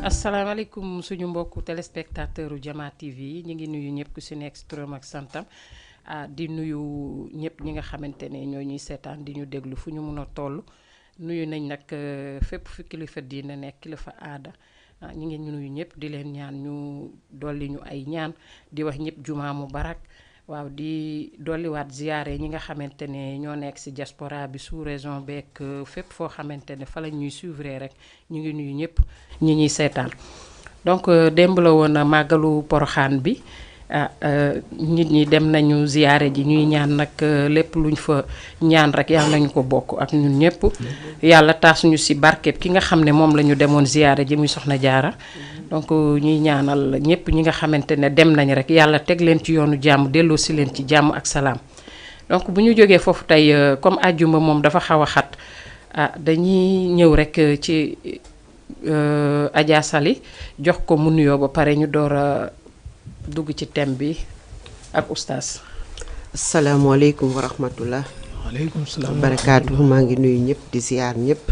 asalaamaaleykum suñu mbokku téléspectateur u Jama TV yi ñu ngi nuyu ñëpp ku si nekk si turam ak santam di nuyu ñëpp ñi nga xamante ne ñoo ñuy seetaan di ñu déglu fu ñu mun a toll nuyu nañ nag fépp fu kilifa diina nekk kilifa aada ñu ngi nuyu ñëpp di leen ñaan ñu dolli ñu ay ñaan di wax ñëpp jumaa mubarak waaw di dolliwaat ziyaare ñi nga xamante ne ñoo nekk ci diaspora bi sous région beek fépp foo xamante ne fa la ñuy suivre rek ñu ngi nuyu ñëpp ñi ñuy seetaan donc démb la woon màggalu poroxaan bi nit ñi dem nañu ziyaare ji ñuy ñaan nag lépp luñ fa ñaan rek yàlla nañu ko bokk ak ñun ñëpp yàlla taas ñu ci barkeb ki nga xam ne moom la ñu demoon ziyaare ji muy soxna jaara donc ñuy ñaanal ñëpp ñi nga xamante ne dem nañ rek yàlla teg leen ci yoonu jàmm delloo si leen ci jàmm ak salaam donc bu ñu jógee foofu tey comme àjjuma moom dafa xaw a xat dañuy ñëw rek ci Adja Sali jox ko mu nuyoo ba pare ñu door a dugg ci thème bi ak oustaz. asalaamaaleykum wa rahmatullah. waaleykum salaam barakaatu maa ngi nuyu ñëpp di ziar ñëpp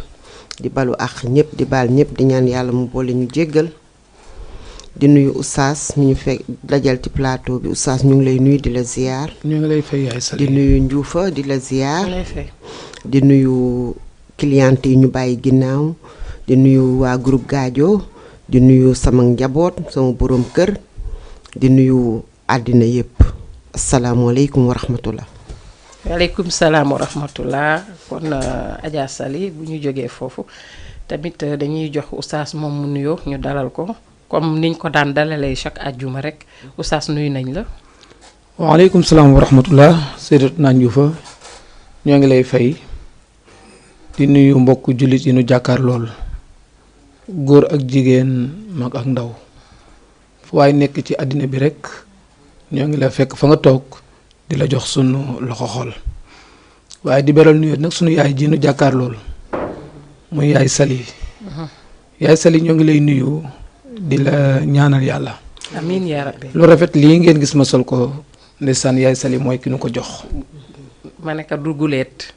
di balu àq ñëpp di baal ñëpp di ñaan yàlla mu boole ñu jéggal. di nuyu oustaz mi ñu fekk dajal ci plateau bi oustaz ñu ngi lay nuyu di la ziar. ñu ngi lay fay yaay Sali. di nuyu Njuufa di la ziar. lay fay. di nuyu cliente yi ñu bàyyi ginnaaw. di nuyu waa groupe Gadio. di nuyu sama njaboot sama borom kër. di nuyu àddina yëpp. asalaamualeykum wa rahmatullah. waaleykum salaam wa rahmatullah kon Adja Sali bu ñu jógee foofu tamit dañuy jox oustaz moom mu nuyoo ñu dalal ko. comme niñ ko daan dalalee chaque àjjuma rek oustaz nuyu nañ la. waaleykum salaam wa rahmatullah Seydatuna Njuufa ñoo ngi lay fay di nuyu mbokk jullit yi nu jàkkaar lool góor ak jigéen mag ak ndaw fu waaye nekk ci àddina bi rek ñoo ngi la fekk fa nga toog di la jox sunu loxo xol waaye di beral nuyu nag sunu yaay ji nu jàkkaar lool muy yaay Sali. yaay Sali ñoo ngi lay nuyu. di la ñaanal yàlla. amiin yaa rabbi. lu rafet lii ngeen gis ma sol ko ndeysaan yaay Sali mooy ki nu ko jox. ma ne ko duguleet.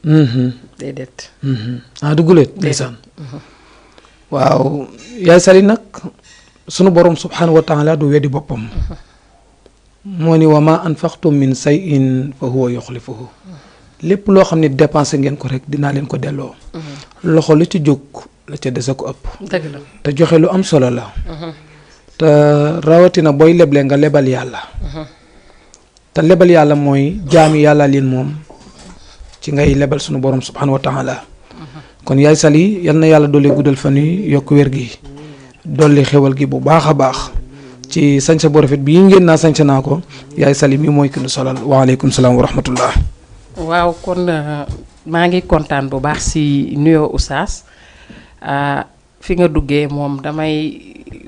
déedéet. duguleet ndeysaan. waaw yaay Sali nag sunu borom subhanahu wa taala du weddi boppam. moo ni wa ma anfaqtum min shay'in fa huwa yukhlifuhu. lépp loo xam ne dépensé ngeen ko rek dinaa leen ko delloo. loxo lu ci jóg. la ca des a ko ëpp. dëgg la te joxe lu am solo la. te rawatina booy leble nga lebal yàlla. te lebal yàlla mooy jaami yàlla leen moom ci ngay lebal sunu borom subhanahu wa taala. kon yaay Sali yal na yàlla dolli guddal fan yi yokk wér gi dolli xewal gi bu baax a baax ci sañsa bu rafet bii ngeen naa sañsa naa ko yaay Sali mi mooy ki nu solal waaleykum salaam wa rahmatullah. waaw kon maa ngi kontaan bu baax si nuyoo oustaz. fi nga duggee moom damay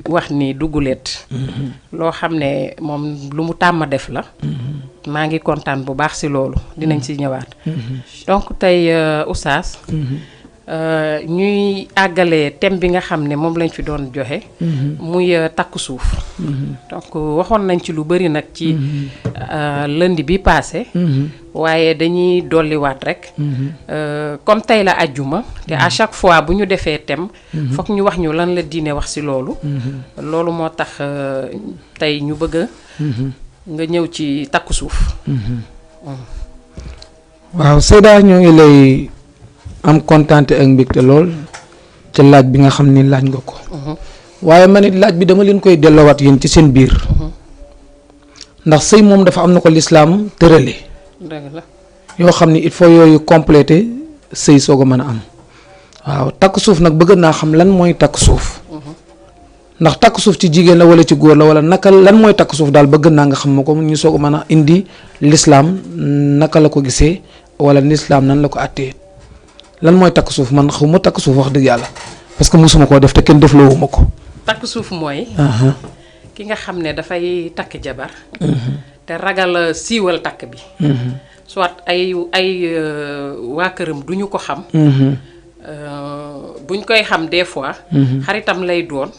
wax ni dugguleet loo xam ne moom lu mu tàmm def la. maa ngi kontaan bu baax si loolu dinañ si ñëwaat. donc tey oustaz. ñuy àggale thème bi nga xam ne moom lañ fi doon joxe. muy takku suuf. donc waxoon nañ ci lu bari nag ci lundi bi passé. waaye dañuy dolliwaat rek. comme tey la àjjuma te à chaque fois bu ñu defee thème. foog ñu wax ñu lan la diine wax ci loolu. loolu moo tax tey ñu bëgg nga ñëw ci takku suuf. waaw Seyda ñoo ngi lay am kontaante ak mbégte lool ci laaj bi nga xam ni laaj nga ko. waaye man it laaj bi dama leen koy delloowaat yéen ci seen biir. ndax sëy moom dafa am na ko lislaam tërale. dëgg la yoo xam ni il faut yooyu complété sëy soog a mën a am. waaw takk suuf nag bëgg naa xam lan mooy takk suuf. ndax takk suuf ci jigéen la wala ci góor la wala naka lan mooy takk suuf daal bëgg naa nga xam ma ko ñu soog a mën a indi lislaam naka la ko gisee wala lislaam nan la ko àttee lan mooy takk suuf man xaw ma takk suuf wax dëgg yàlla parce que mosuma koo def te kenn defloowu ma ko. takk suuf mooy. ki nga xam ne dafay takk jabar. te ragal siiwal takk bi. soit ay waa këram duñu ko xam. buñ koy xam des fois xaritam lay doon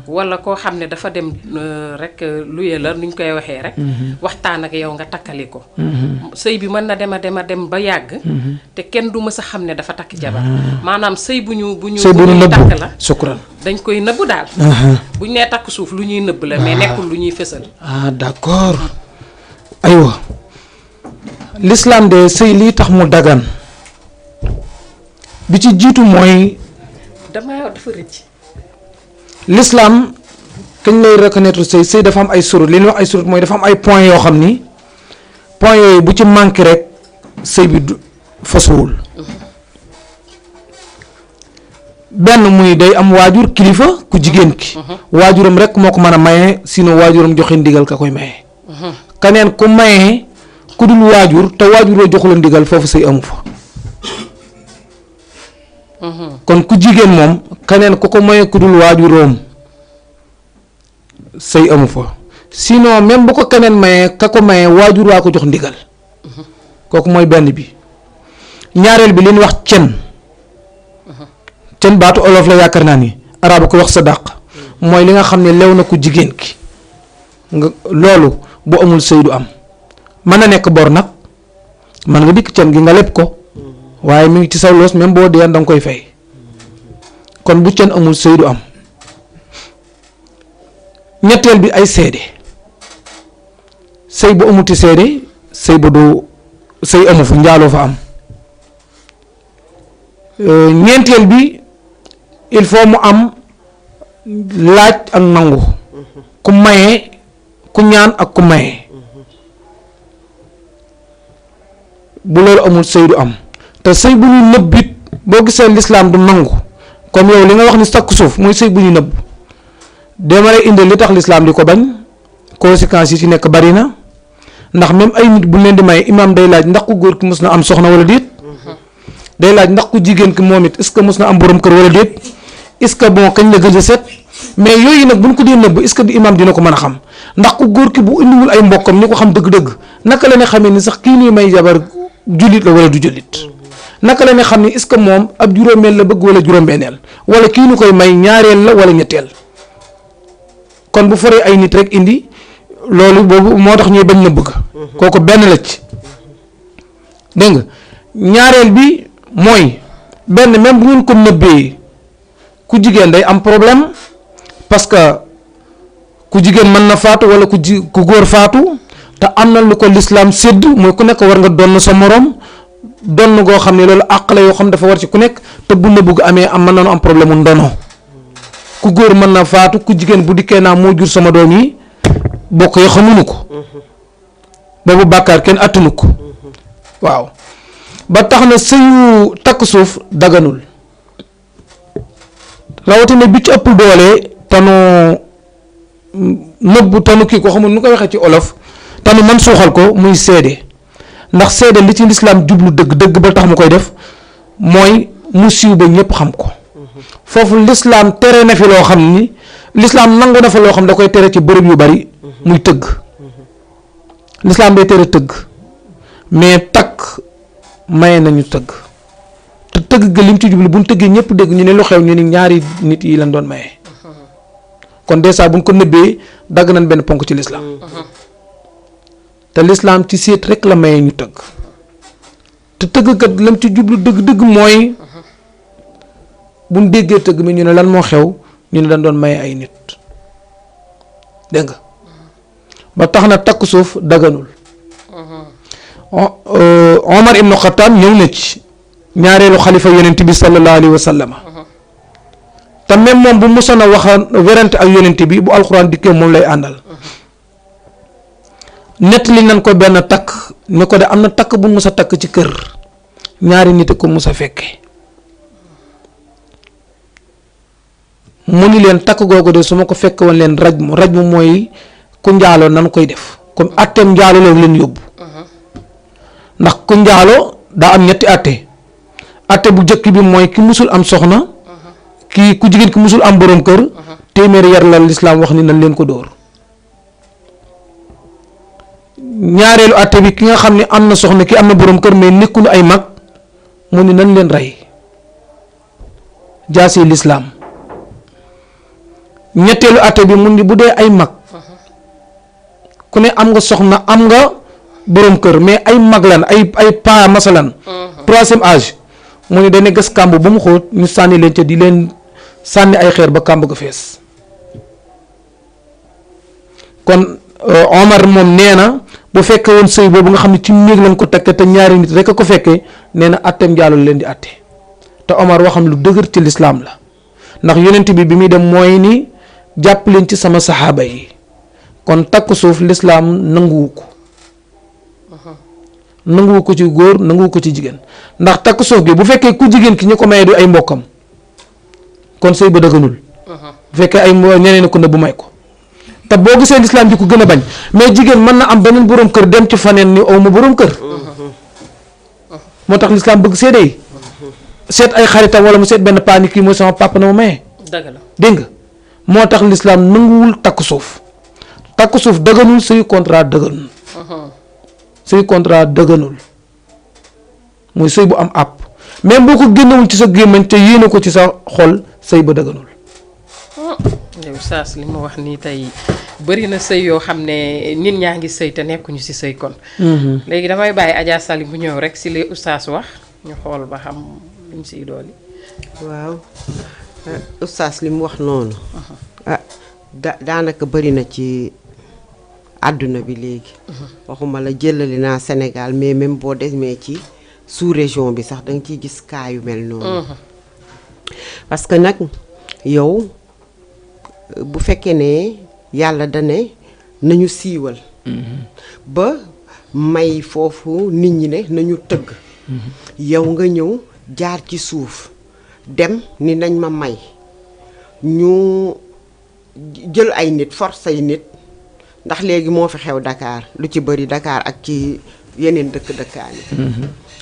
wala koo xam ne dafa dem rek luye la nuñ koy waxee rek waxtaan ak yow nga takkali ko sëy bi mën na dem ba yàgg te kenn du mës a xam ne dafa takk jabar maanaam sëy bu ñu takk la sukran dañ koy nëbb daal buñ nee takk suuf lu ñuy nëbb la mais nekkul lu ñuy fësal d'accord aywa l'islam de sëy lii tax mu dagan bi ci jiitu mooy dafa rëcc l'islam kañ lay reconnaître sëy dafa am ay surut li ñuy wax ay surut mooy dafa am ay points yoo xam ni points yooyu bu ci manqué rek sëy bi fasuwul benn muy day am waajur kilifa ku jigéen ki waajuram rek moo ko mën a maye sinon waajuram joxe ndigal ka koy maye kaneen ku maye ku dul waajur te waajuroo joxula ndigal foofu sëy amu fa kon ku jigéen moom kaneen ku ko maye ku dul waajuroom sëy amu fa sinon même bu ko keneen maye ka ko maye waajur waa ko jox ndigal kooku mooy benn bi ñaareel bi li ñu wax cen baatu olof la yaakaar naa ni arabu ko wax sadaq mooy li nga xam ne lew na ku jigéen ki nga loolu bu amul sëy du am mën na nekk bor nag man nga dikk cen gi nga leb ko waaye mi ngi ci saw loos même boo dee danga koy fay kon bu cen amul sëy du am ñetteel bi ay seede sëy bu amuti seede sëy ba du sëy amu fu njaaloo fa am ñeenteel bi il faut mu am laaj ak nangu ku maye ku ñaan ak ku maye bu loolu amul sëy du am te sëy bu ñu nëbbit boo gisee lislaam du nangu comme yow li nga wax ni takk suuf mooy sëy bu ñu nëbb dama lay indil li tax lislaam di ko bañ conséquences yi ci nekk bari na ndax même ay nit bu leen di may imaam day laaj ndax ku góor ki mos na am soxna wala déet day laaj ndax ku jigéen ki moom it est-ce que mos na am borom kër wala déet est-ce que bon kañ la gëj a set mais yooyu nag bu ñu ko dee nëbb est-ce que du imaam dina ko mën a xam ndax ku góor ki bu indiwul ay mbokkam ni ko xam dëgg-dëgg naka la ne xamee ni sax kii nii may jabar jullit la wala du jullit naka la ne xam ni est-ce que moom ab juróomeel la bëgg wala juróom-benneel wala kii nu koy may ñaareel la wala ñetteel kon bu foree ay nit rek indi loolu boobu moo tax ñuy bañ na bëgg kooku benn la ci dégg nga ñaareel bi mooy benn même bu ngeen ko nëbbee ku jigéen day am problème parce que ku jigéen mën na faatu wala ku góor faatu te am na lu ko lislaam sédd mooy ku nekk war nga donn sa morom donn goo xam ne loolu àq la yoo xam dafa war ci ku nekk te bu na bugg amee am mën nañu am problème mu ndono ku góor mën na faatu ku jigéen bu dikkee naa moo jur sama doom yi bokk yi xamuñu ko boobu bàkkaar kenn attanu ko waaw ba tax na sëyu takk suuf daganul rawatina bi ci ëpp doole tanu nëbbu tanu kii ko xamul nu koy waxee ci olof tanu man suuxal ko muy seede ndax seede li ci lislaam jublu dëgg ba tax mu koy def mooy mu siiw ba ñëpp xam ko foofu lislaam tere na fi loo xam ni lislaam nangu na fa loo xam da koy tere ci bërëb yu bari muy tëgg lislaam day tere tëgg mais takk maye nañu tëgg te tëgg ga lim ci jublu bu ñu tëggee ñëpp dégg ñu ne lu xew ñu ni ñaari nit yi lañ doon maye kon dèjà bu ñu ko nëbbee dagg nañ benn ponk ci lislaam te lislaam ci seet rek la maye ñu tëgg te tëgg kat lam ci jublu dëgg mooy bu ñu déggee tëgg mi ñu ne lan moo xew ñu ne dañ doon maye ay nit dégg nga ba tax na takk suuf daganul Omar ibnu Xattaab ñëw na ci ñaareelu xalifa yonent bi sallallahu alayhi wa sallam te même moom bu musoon a wax werante ak yonent bi bu alxuraan dikkee moom lay àndal nettali nañ ko benn takk ne ko de am na takk bu mus a takk ci kër ñaari nit ko mus a fekke mu ni leen takk googu de su ma ko fekk woon leen rajmu mooy ku njaaloo nan koy def comme atteem njaaloo la leen yóbbu ndax ku njaaloo daa am ñetti atte bu jëkk bi mooy ki musul am soxna kii ku jigéen ki musul am borom kër téeméeri yar la lislaam wax ni nañ leen ko dóor ñaareelu atte bi ki nga xam ne am na soxna ki am na borom kër mais nekkuñu ay mag mu ni nañ leen rey jaasi lislaam. ñetteelu atte bi mun ni bu dee ay mag ku ne am nga soxna am nga borom kër mais ay mag lan ay pa masalan troisième âge mu ni dañuy gas kàmb ba mu xóot ñu sànni leen ca di leen sànni ay xeer ba kàmb ga fees. kon Omar moom nee na bu fekkee woon sëy boobu nga xam ne ci néeg lañ ko tekke te ñaari nit rek a ko fekkee nee na atteem njaaloo leen di atte te Omar waxam lu dëgër ci lislaam la ndax yonent bi muy dem mooy ni jàpp leen ci sama saxaaba yi kon takk suuf lislaam nanguwu ko nanguwu ko ci góor nanguwu ko ci jigéen ndax takk suuf gi bu fekkee ku jigéen ki ñu ko maye du ay mbokkam kon sëy ba dëgganul bu fekkee ay ñeneen ko nëbbu may ko te boo gisee lislaam di ko gën a bañ mais jigéen mën na am beneen borom kër dem ci faneen ni aw ma borom kër moo tax lislaam bëgg seede yi seet ay xaritam wala mu seet benn paa ni kii mooy sama papa na ma maye dégg nga moo tax lislaam nanguwul takk suuf dëgganul sëy contrat dëgganul sëy contrat dëgganul mooy sëy bu am àpp même boo ko génnewul ci sa gémmañ te yéene ko ci sa xol sëy ba dëgganul. yow saas li ma wax nii tey bëri na sëy yoo xam ne nit ñaa ngi sëy te nekkuñu ci sëy kon. léegi damay bàyyi Adja Sali bu ñëw rek si li oustaz wax ñu xool ba xam luñ siy dooli. waaw oustaz li mu wax noonu. daanaka bëri na ci àdduna bi léegi. waxuma la jëlali naa Sénégal mais même boo demee ci sous-région bi sax da nga ciy gis cas yu mel noonu. parce que nag yow. bu fekkee ne yàlla dane nañu siiwal ba may foofu nit ñi ne nañu tëgg yow nga ñëw jaar ci suuf dem ni nañ ma may ñu jël ay nit force ay nit ndax léegi moo fi xew Dakar lu ci bëri Dakar ak ci yeneen dëkkaan yi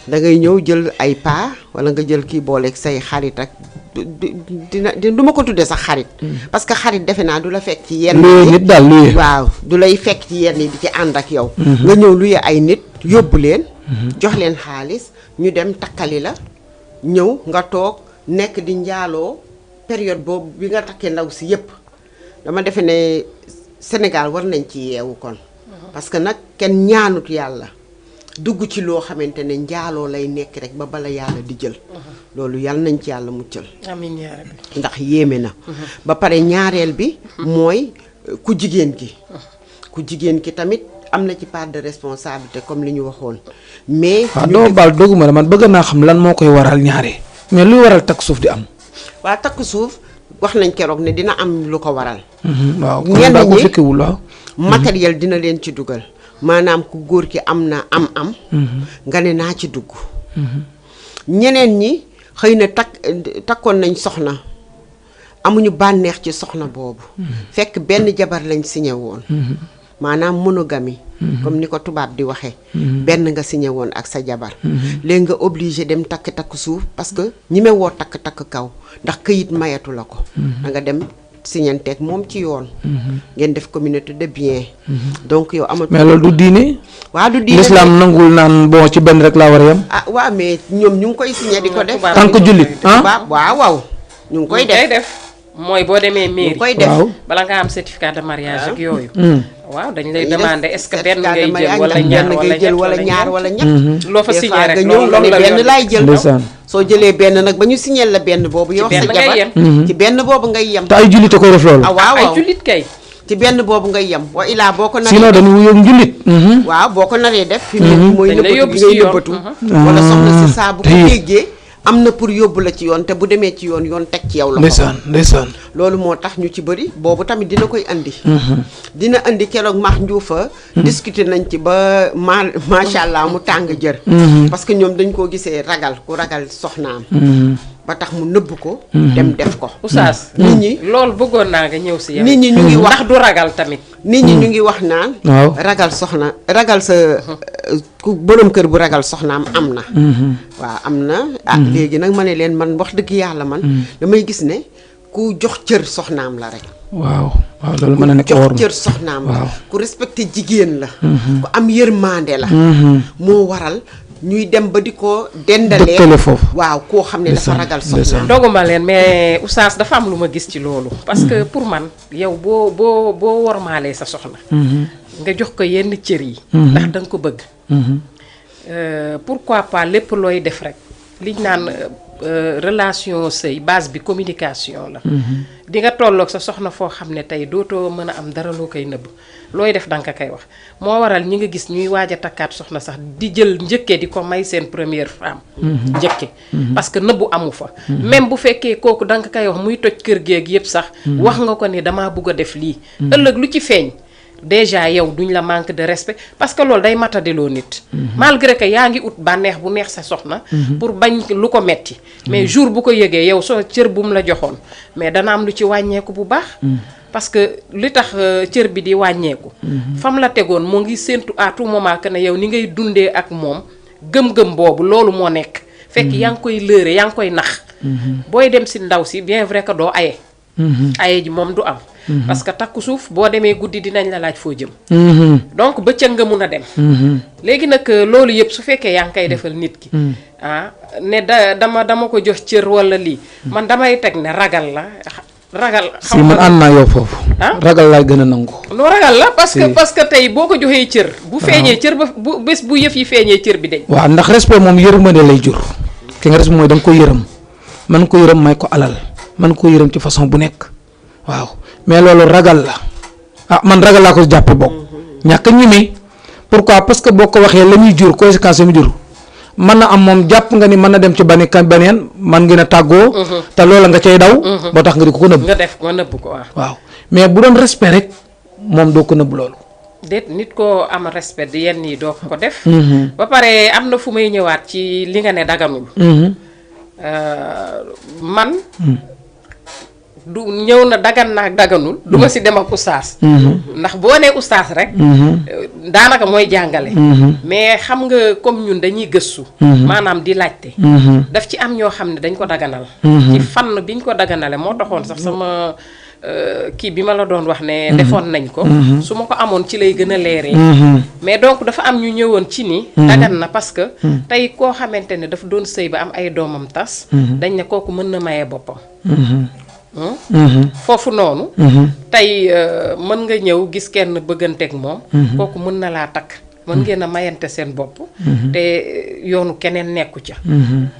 da ngay ñëw jël ay paa wala nga jël kii booleeg say xarit ak du ma ko tuddee sax xarit parce que xarit defe naa du la fekk ci yenn nit daal luye waaw du lay fekk ci yenn yi di ci ànd ak yow nga ñëw luye ay nit yóbbu leen jox leen xaalis ñu dem takkali la ñëw nga toog nekk di njaaloo période boobu bi nga takkee ndaw si yépp dama defe ne Sénégal war nañ ci yeewu kon parce que nag kenn ñaanut yàlla dugg ci loo xamante ne njaaloo lay nekk rek ba bala yàlla di jël loolu yàlla nañ ci yàlla muccal amiin yaa rabbi ndax yéeme na ba pare ñaareel bi mooy ku jigéen ki tamit am na ci part de responsabilité comme li ñu waxoon mais doo baal dogguma la man bëgg naa xam lan moo koy waral ñaare mais luy waral takk suuf di am waa takk suuf wax nañ keroog ne dina am lu ko waral waaw ñenn daa ko ñi fekkiwul waaw matériel dina leen ci dugal maanaam ku góor ki am na am nga ne naa ci dugg ñeneen ñi xëy na takkoon nañ soxna amuñu bànneex ci soxna boobu fekk benn jabar lañ signé woon maanaam monogamie comme ni ko tubaab di waxee benn nga signé woon ak sa jabar léegi nga obligé dem takk suuf parce que ñime woo takk kaw ndax këyit mayatu la ko da nga dem signanteeg moom ci yoon ngeen def communauté de bien donc yow amatu mais loolu du diine waaw du diine l'islam nanguwul naan bon ci benn rek laa war a yem waaw mais ñoom ñu ngi koy signé di ko def tant que jullit waaw ñu ngi koy def mooy boo demee mairie koy def bala nga am certificat de mariage ak yooyu waaw dañ lay demander est-ce que benn ngay jël wala ñaar wala ñett loo fa signé rek nga ñëw nga ne benn laay jël ndeysaan soo jëlee benn nag ba ñu signé la benn boobu yow sa jabar ci benn boobu ngay yem te ay jullit a koy def loolu waaw ay jullit kay ci benn boobu ngay yem wa ilaa boo ko naree sinon dañu wuyoo njullit waaw boo ko naree def fi mu mooy nëbbatu bi ngay nëbbatu wala soxna si saa bu ko déggee am na pour yóbbu la ci yoon te bu demee ci yoon teg ci yow la ndeysaan loolu moo tax ñu ci bëri boobu tamit dina koy andi dina andi keroog maax njuufa discuter nañ ci ba macha allah mu tàng jër parce que ñoom dañ koo gisee ku ragal soxnaam ba tax mu nëbb ko dem def ko oustaz nit ñi loolu bëggoon naa nga ñëw si yow nit ñi ñu ngi wax ndax du ragal tamit nit ñi ñu ngi wax naan ragal sa ku borom kër bu ragal soxnaam am na waaw am na léegi nag ma ne leen man wax dëgg yàlla man damay gis ne ku jox cër soxnaam la rek waaw loolu mën na nekk jox cër soxnaam la ku respecté jigéen la ku am yërmande la moo waral ñuy dem ba di ko dendalee dëkkale foofu. waaw koo xam ne dafa ragal soxna. doguma leen mais oustaz dafa am lu ma gis ci loolu. parce que pour man yow boo wormaalee sa soxna. nga jox ko yenn cër yi. ndax da nga ko bëgg. pourquoi pas lépp looy def rek liñ naan relation sëy base bi communication la. di nga tolloog sa soxna foo xam ne tey dootoo mën a am dara loo koy nëbb looy def danga koy wax moo waral ñi nga gis ñuy waaj a takkaat soxna sax di jël njëkke di ko may seen première femme. njëkke parce que nëbbu amu fa. même bu fekkee kooku danga koy wax muy toj kër geeg yépp sax. wax nga ko ni damaa bugg a def lii. ëllëg lu ci feeñ. déjà yow duñ la manque de respect parce que loolu day matadiloo nit. malgré que yaa ngi ut bànneex bu neex sa soxna. pour bañ lu ko metti mais jour bu ko yëgee yow soo cër bu mu la joxoon mais dana am lu ci wàññeeku bu baax. parce que li tax cër bi di wàññeeku. fam la tegoon mu ngi séentu à tout moment que ne yow ni ngay dundee ak moom gëm-gëm boobu loolu moo nekk. fekk yaa ngi koy lëre yaa ngi koy nax. booy dem si ndaw si bien vrai que doo aye. aye ji moom du am. parce que takku suuf boo demee guddi dinañ la laaj foo jëm. donc bëccëg nga mun a dem. léegi nag loolu yëpp su fekkee yaa ngi koy defal nit ki. ne dama ko jox cër walla lii. man damay teg ne ragal la. ragal si man ànd naa yow foofu. ragal laay gën a nangu. noo ragal la parce que tey boo ko joxee cër. bu feeñee cër ba bu bés bu yëf yi feeñee cër bi dañ. waaw ndax respect moom yërmande lay jur. ki nga respect mooy da nga ko yërëm. man ko yërëm may ko alal. man ko yërëm ci façon bu nekk. waaw mais loolu ragal la man ragal laa ko jàppe bokk. ñàkk ñime pourquoi parce que boo ko waxee la muy jur conséquence yi mu jur. mën na am moom jàpp nga ni mën na dem ci beneen man ngeen a tàggoo. te loola nga cay daw. boo tax nga di ko nëbb. nga def ko nëbb ko waaw mais bu doon respect rek moom doo ko nëbb loolu. déet nit koo am respect di yenn yi doo ko def. ba pare am na fu may ñëwaat ci li nga ne daganul. man. du ñëw na dagan naag daganul. du ma si dem ak ustaas. ndax boo nee ustaas rek. daanaka mooy jàngale. mais xam nga comme ñun dañuy gëstu. maanaam di laajte. daf ci am ñoo xam ne dañ ko daganal. ci fànn biñ ko daganale moo taxoon sax sama kii bi ma la doon wax ne. defoon nañ ko. su ma ko amoon ci lay gën a leeree. mais donc dafa am ñu ñëwoon ci ni. dagan na parce que. tey koo xamante ne dafa doon sëy ba am ay doomam tas. dañ ne kooku mën na maye boppam. foofu noonu. tey mën nga ñëw gis kenn bëgganteeg moom. kooku mën na laa takk. mën ngeen a mayante seen bopp. te yoonu keneen nekku ca.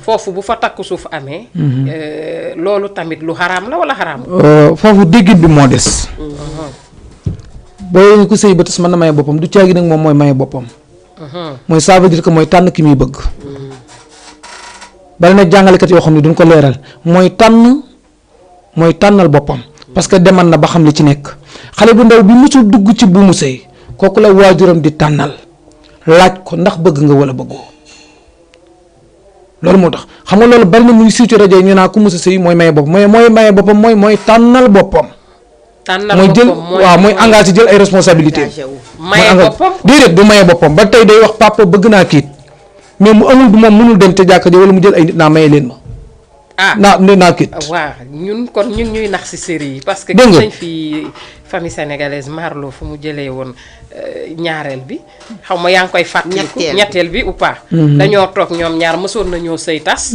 foofu bu fa takku suuf amee. loolu tamit lu xaraam la wala xaraam. foofu déggit bi moo des. boo ko sëy ba tas mën na maye boppam du caagi nag moom mooy maye boppam. mooy ça veut dire que mooy tànn ki muy bëgg. bari na jàngalekat yoo xam ne duñ ko leeral mooy tànnal boppam parce que demal na ba xam li ci nekk xale bu ndaw bi musul dugg ci buumu sëy kooku la waajuram di tànnal laaj ko ndax bëgg nga wala bëggoo loolu moo tax xam nga loolu bari na muy siitu rajo yi ñu naa ku musa sëy mooy maye boppam mooy maye boppam mooy tànnal boppam. mooy jël waaw mooy engagé jël ay responsabilités. maye boppam déedéet du maye boppam ba tey day wax papa bëgg naa kiit mais mu amul moom mënul dem te jàkka ji wala mu jël ay nit naa maye leen ma. naa kit waaw ñun ñuy nax ci série yi parce que gis nañ fi famille sénégalaise Marlo fu mu jëlee woon ñaareel bi xaw ma yaa ngi koy fàttaliku ñetteel bi ou pas. dañoo toog ñoom ñaar mësoon nañoo sëy tas.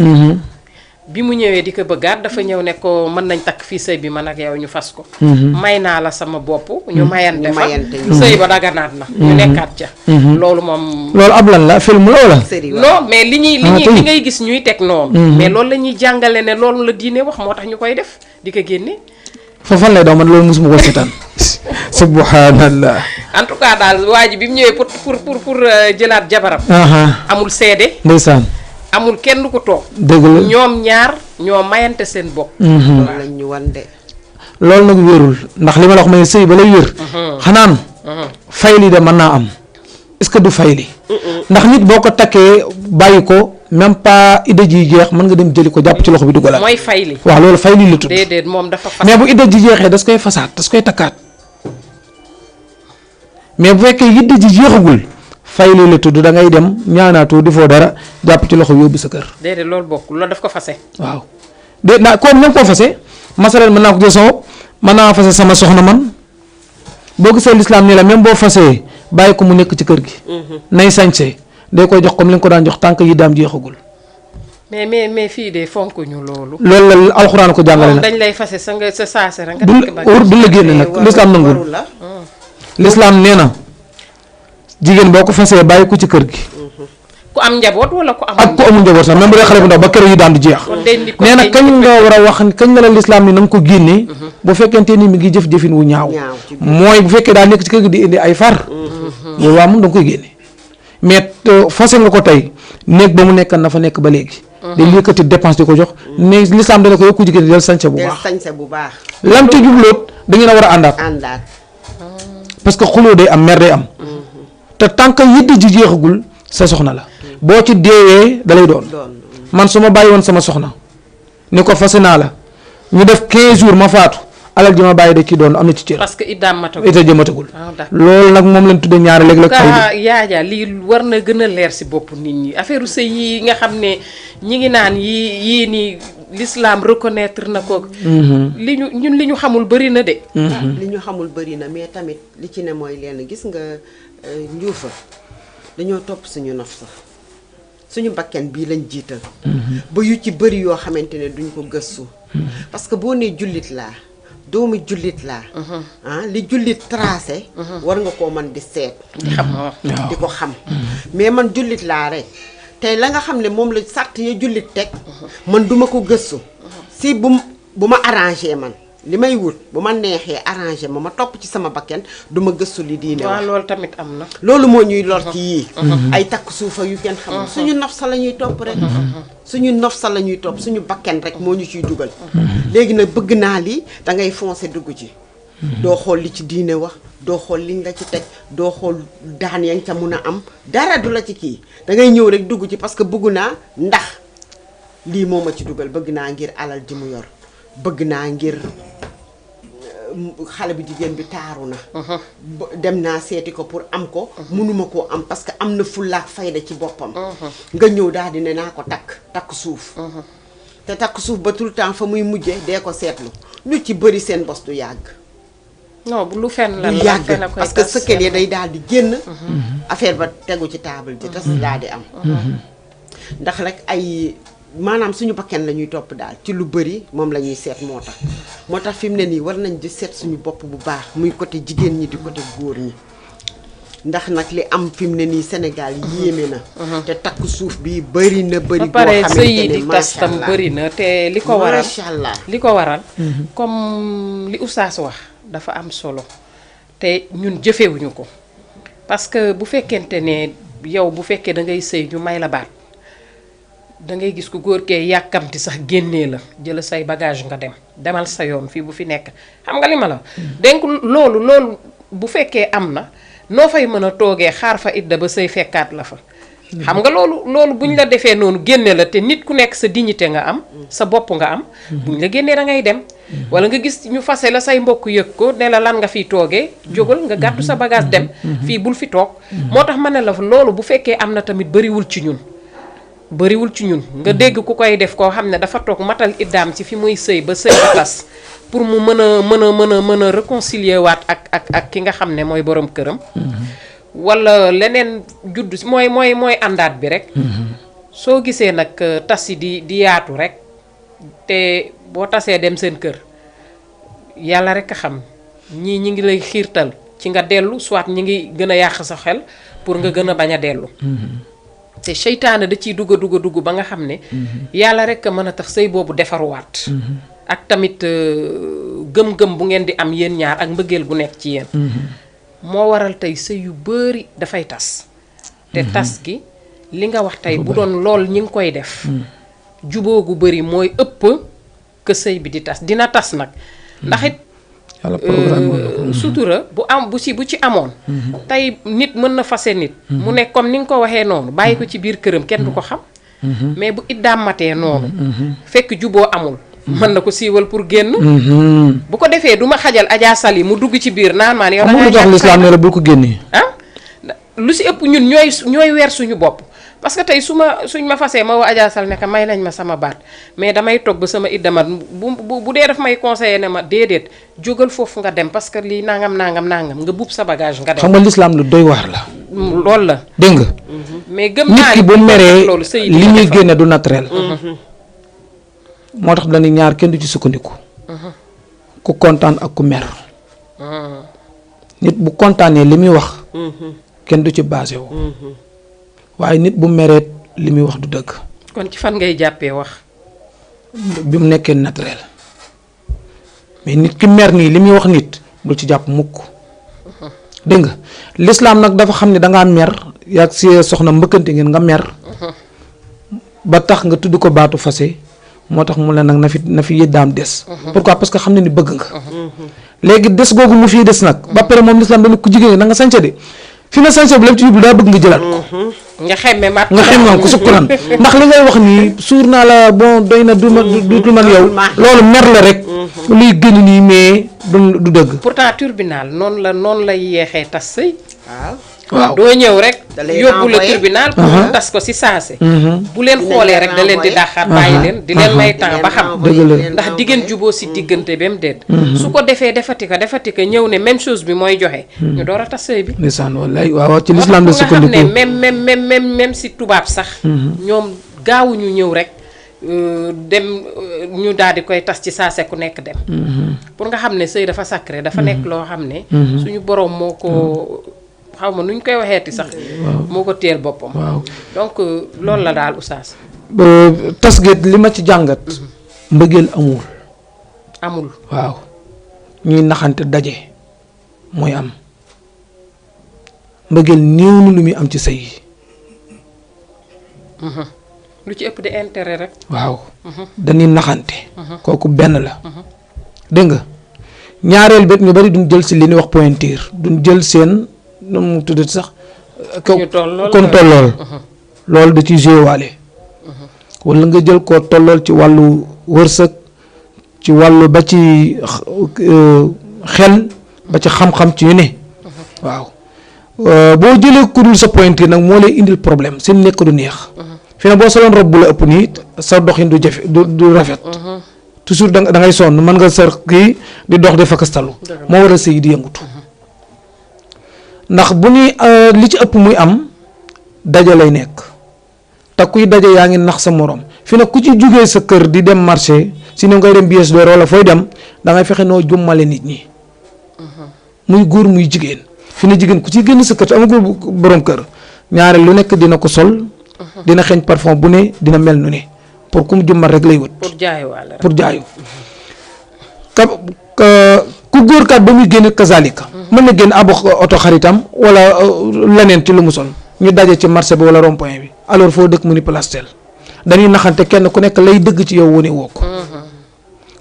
bi mu ñëwee di ko bëggaat dafa ñëw ne ko mën nañ takk fii sëy bi man ak yow ñu fas ko. may naa la sama bopp ñu mayante fa sëy ba daganaat na. ñu nekkaat ca. loolu moom. loolu ab lan la film la wala. non mais li ngay gis ñuy teg noonu. mais loolu la ñuy jàngale ne loolu la diine wax moo tax ñu koy def di ko génne. fan lay daw man loolu mosuma ko seetaan. subhanallah. en tout cas daal waa ji bi mu ñëwee pour jëlaat jabaram. amul seede. ndeysaan. amul kenn ko toog. dëgg la ñoom ñaar ñoo mayante seen bopp. loolu lañ ñu wan de. loolu nag wérul ndax li ma la wax mooy sëy ba lay wér. xanaan fayli de mën naa am est-ce que du fayli. ndax nit boo ko takkee bàyyi ko même pas idée ji jeex mën nga dem jëli ko jàpp ci loxo bi dugalaat. mooy fayli. waaw loolu fayli la tudd. déedéet moom dafa fas. mais bu idée ji jeexee das koy fasaat das koy takkaat mais bu fekkee idée ji jeexagul. fayli la tudd da ngay dem ñaanaatoo defoo dara jàpp ci loxo yóbbu sa kër. déedéet loolu bokkul loolu daf ko fase. waaw de naa kooku même koo fase masalan mën naa ko jël sama bopp mën naa fase sama soxna man boo gisee lislaam ni la même boo fasee bàyyi ko mu nekk ci kër gi. nay sañse day koy jox comme li nga ko daan jox tànk yi daam jeexagul. mais fii de fonk ñu loolu. loolu la alxuraan ko jàngale nag. dañ lay fase sa nga sa saase rek. du la génne nag lislaam nangul. lislaam nee na jigéen boo ko fasee bàyyi ko ci kër gi. ku am njaboot wala ku amul. ak ku amul njaboot sax même bu dee xale bu ndaw ba keroog yi daan di jeex. nee na kañ nga war a wax kañ la la lislaam ni na nga ko génnee. bu fekkente ni mi ngi jëf-jëfin wu ñaaw. mooy bu fekkee daa nekk ci kër gi di indi ay far. loolu waa moom da nga koy génne. mais fase nga ko tey néeg ba mu nekkan na fa nekk ba léegi. day yëkkati dépense di ko jox. mais lislaam dana ko yokku jigéen del sañse bu baax. lam te jubloot da ngeen a war a àndaat. parce que xuloo day am mer day am. te tant que yiddi ji jeexagul sa soxna la. boo ci deewee da lay doon. man su ma bàyyi woon sama soxna ni ko fase naa la ñu def 15 jours ma faatu alal ji ma bàyyi da ci doon am na ci cër. parce que iddaam matagul loolu nag moom lañ tuddee ñaari léeg-léeg. yaaja lii war na gën a leer si bopp nit ñi affaire sëy yi nga xam ne ñi ngi naan yii nii l'islam reconnaître na ko. li ñu xamul bëri na de. li ñu xamul bëri na mais tamit li ci ne mooy lenn gis nga njuufa dañoo topp suñu naf sax suñu bakken bii lañ jiital. ba yu ci bëri yoo xamante ne duñ ko gëstu. parce que boo nee jullit laa doomu jullit laa. li jullit tracé. war nga koo mën di seet. di ko xam. mais man jullit laa rek tey la nga xam ne moom la sàrt ya jullit teg. man duma ko gëstu. si bu ma arrangé man li may wut bu ma neexee arrangé ma topp ci sama bakken du ma gëstu li diine wax. waaw loolu tamit am na. loolu moo ñuy lor ci yii. ay takk suufa yu kenn xamul. suñu nof sa la ñuy topp rek. suñu nof sa la ñuy topp suñu bakken rek moo ñu ciy dugal. léegi nag bëgg naa lii da ngay foncé dugg ci. doo xool li ci diine wax doo xool liñ la ci teg doo xool daan ya nga ca mun a am dara du la ci kii da ngay ñëw rek dugg ci parce que bëgg naa ndax lii moo ma ci dugal bëgg naa ngir alal ji mu yor bëgg naa ngir xale bu jigéen bi taaru na. dem naa seeti ko pour am ko. mënuma koo am parce que am na fullaak fayda ci boppam. nga ñëw daal di ne naa ko takk suuf. te takk suuf ba tout le temps fa muy mujje dee ko seetlu lu ci bëri seen bos du yàgg. non lu fenn la du yàgg parce que sëkkël yi day daal di génn. affaire ba tegu ci table ji tas daal di am. ndax rek ay maanaam suñu bakken la ñuy topp daal ci lu bëri moom la ñuy seet moo tax fi mu ne nii war nañ di seet suñu bopp bu baax muy côté jigéen ñi di côté góor ñi. ndax nag li am fi mu ne nii Sénégal yéeme na. te takk suuf bi bëri na bëri. boo xamante ne di tas tam bëri na te li ko waral macha allah li ko waral. comme li oustaz wax dafa am solo te ñun jëfewuñu ko parce que bu fekkente ne yow bu fekkee da ngay sëy ñu may la baat da ngay gis ku góor kee yàkkamti sax génnee la jël say bagage nga demal sa yoon fii bu fi nekk xam nga li ma la. donc loolu bu fekkee am na. noo fay mën a toogee xaar fa idda ba say fekkaat la fa. xam nga loolu buñ la defee noonu génne la te nit ku nekk sa dignité nga am. sa bopp nga am. buñ la génnee da ngay dem. wala nga gis ñu fase la say mbokk yëg ko ne la lan nga fiy toogee jógal nga gàddu sa bagage dem. fii bul fi toog. moo tax ma ne la loolu bu fekkee am na tamit bariwul ci ñun. nga dégg ku koy def koo xam ne dafa toog matal iddaam ci fi muy sëy ba sëy ba tas. pour mu mën a réconcilier waat ak ki nga xam ne mooy borom këram. wala leneen judd mooy àndaat bi rek. soo gisee nag tas yi di yaatu rek te boo tasee dem seen kër yàlla rek a xam ñii ñi ngi lay xiirtal ci nga dellu soit ñi ngi gën a yàq sa xel pour nga gën a bañ a dellu. te seytaane da ciy dugg ba nga xam ne. yàlla rek a mën a tax sëy boobu defaruwaat. ak tamit gëm-gëm bu ngeen di am yéen ñaar ak mbëggeel bu nekk ci yéen. moo waral tey sëy yu bari dafay tas. te tas gi li nga wax tey bu doon lool ñi ngi koy def. juboo gu bari mooy ëpp que sëy bi di tas dina tas nag. ndax it sutura bu ci amoon. tey nit mën na fase nit. mu ne comme ni nga ko waxee noonu bàyyi ko ci biir këram kenn du ko xam. mais bu iddaam matee noonu. fekk juboo amul. mën na ko siiwal pour génn. bu ko defee du ma xajal Adja Sali mu dugg ci biir naan maan yow. da ngay jox lislaam ne la bul ko génnee. lu si ëpp ñun ñooy weer suñu bopp parce que tey suñ ma fasee ma woo Adja Sall ne may nañ ma sama baat mais damay toog ba sama iddamat bu dee daf may conseiller ne ma déedéet jógal foofu nga dem parce que lii nangam nga buub sa bagage nga dem. xam nga l'islam lu doy waar la. loolu la. dégg nga. mais gëm nit naa ki bu meree li ñuy génne du naturel. moo tax dañuy ñaar kenn du ci sukkandiku. ku kontaan ak ku mer. nit bu kontaanee li muy wax. kenn du ci basé wu. waaye nit bu mereet li muy wax du dëgg. kon ci fan ngay jàppee wax. bi mu nekkee naturel mais nit ki mer nii li muy wax nit bul ci jàpp mukk. dégg nga l'islam nag dafa xam ne dangaa mer yaa si soxna mbëkkante ngeen nga mer. ba tax nga tudd ko baatu fase moo tax mu la nag na fi yëddaam des. pourquoi parce que xam ne ni bëgg nga. léegi des googu mu fii des nag. ba pare moom l'islam dañu ko jigéen na nga sañse de fi na sañse bu lépp ci jublu daa bëgg nga jëlaat ko. nga xemme mat nga xemme ko sukkuraan ndax li ngay wax nii suur naa la bon doy na du man yow loolu mer la rek. luy gën nii mais du dëgg. pourtant tribunal noonu lay yeexee tas sëy. waaw doo ñëw rek yóbbu la tribunal pour tas ko si saase. bu leen xoolee rek da leen di dàqaat bàyyi leen di leen may temps ba xam. ndax diggéen juboo si diggante ba mu déet. su ko defee defati ko ñëw ne même chose bi mooy joxe. ñu door a tas sëy bi. ndeysaan wallaay waaw ci l'islam la sukkandiku nga xam ne même si tubaab sax. ñoom gaawuñu ñëw rek dem ñu daal di koy tas ci saase ku nekk dem. pour nga xam ne sëy dafa sacré dafa nekk loo xam ne. suñu borom moo ko. xaw ma nuñ koy waxeeti sax. moo ko téel boppam. waaw donc loolu la daal oustaz. tas geet li ma ci jàngat. mbëggeel amul. waaw ñuy naxante daje mooy am mbëggeel néew na lu muy am ci sëy yi. lu ci ëpp di intérêt rek. waaw dañuy naxante. kooku benn la. dégg nga ñaareel bet ñu bari duñ jël si li ñuy wax pointure duñ jël seen. nu mu tuddati sax. kon tollool. loolu da ci joué waale. wala nga jël koo tollool ci wàllu wërsëg ci wàllu ba ci xel ba ci xam-xam ci yu ne. waaw boo jëlee ku dul sa pointure nag moo lay indil problème seen nekk du neex. fi ne boo soloon rob bu la ëpp nii sa doxin du jafe du rafet. toujours da ngay sonn mën nga sër kii di dox di fakastalu moo war a sëy di yëngutu. ndax bu ñuy li ci ëpp muy am daje lay nekk te kuy daje yaa ngi nax sa morom fi ne ku ci jugee sa kër di dem marché si ne ngay dem bies door wala fooy dem da ngay fexe noo jummale nit ñi. muy góor muy jigéen fi ne jigéen ku ci génn sa kër te amagul borom kër ñaare lu nekk dina ko sol. dina xeeñ parfum bu ne dina mel nu ne pour ku mu jummal rek lay wët. pour jaayu. ku góor kat ba muy génn kazalika. mën na génn abu oto xaritam wala leneen ci lu mu sol ñu daje ci marché bi wala rond point bi alors foo dëkk mu ni plastel dañuy naxante kenn ku nekk lay dëgg ci yow wane woo ko.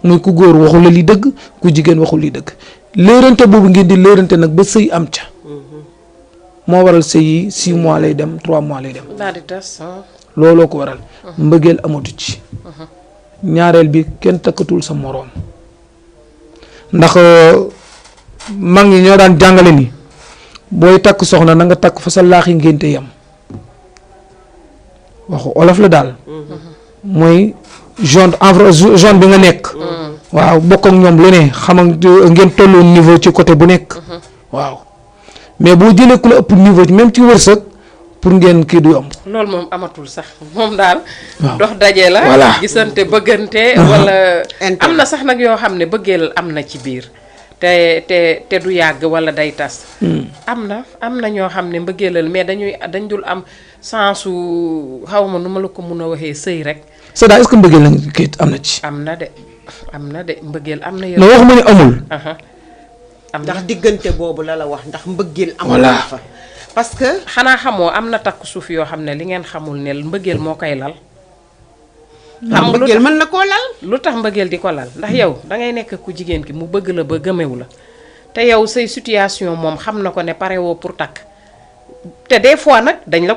muy ku góor waxul la li dëgg ku jigéen waxul li dëgg léerante boobu ngeen di léerante nag ba sëy am ca. moo waral sëy yi 6 mois lay dem 3 mois lay dem. daal di tas. looloo ko waral. mbëggeel amatu ci. ñaareel bi kenn takkatul sa moroom. ndax mag ñi ñoo daan jàngale ni booy takk soxna na nga takk fa sa laaxi ngénte yam waxu olof la daal. mooy zone bi nga nekk. waaw bokk ak ñoom lu ne xam ngeen tollu niveau ci côté bu nekk. waaw mais boo jëlee ku la ëpp niveau même ci wërsëg pour ngeen kii du am. loolu moom amatul sax moom daal. waaw dox daje la. voilà gisante bëggante. wala am na sax nag yoo xam ne bëggeel am na ci biir. te du yàgg wala day tas. am na ñoo xam ne mbëggeelal mais dañ dul am sensu xaw ma nu ma la ko mun a waxee sëy rek. c'est ça est-ce que mbëggeel nag kii am na ci. am na de mbëggeel am na. non waxuma ne amul. ndax diggante boobu la wax ndax mbëggeel. amul voilà fa parce que. xanaa xamoo am na takk suuf yoo xam ne li ngeen xamul ne mbëggeel moo koy lal. xam mbëggeel mën na koo lal. lu tax mbëggeel di ko lal ndax yow dangay nekk ku jigéen ki mu bëgg la ba gëmewu la te yow say situation moom xam na ko ne pare woo pour takk te des fois nag dañ la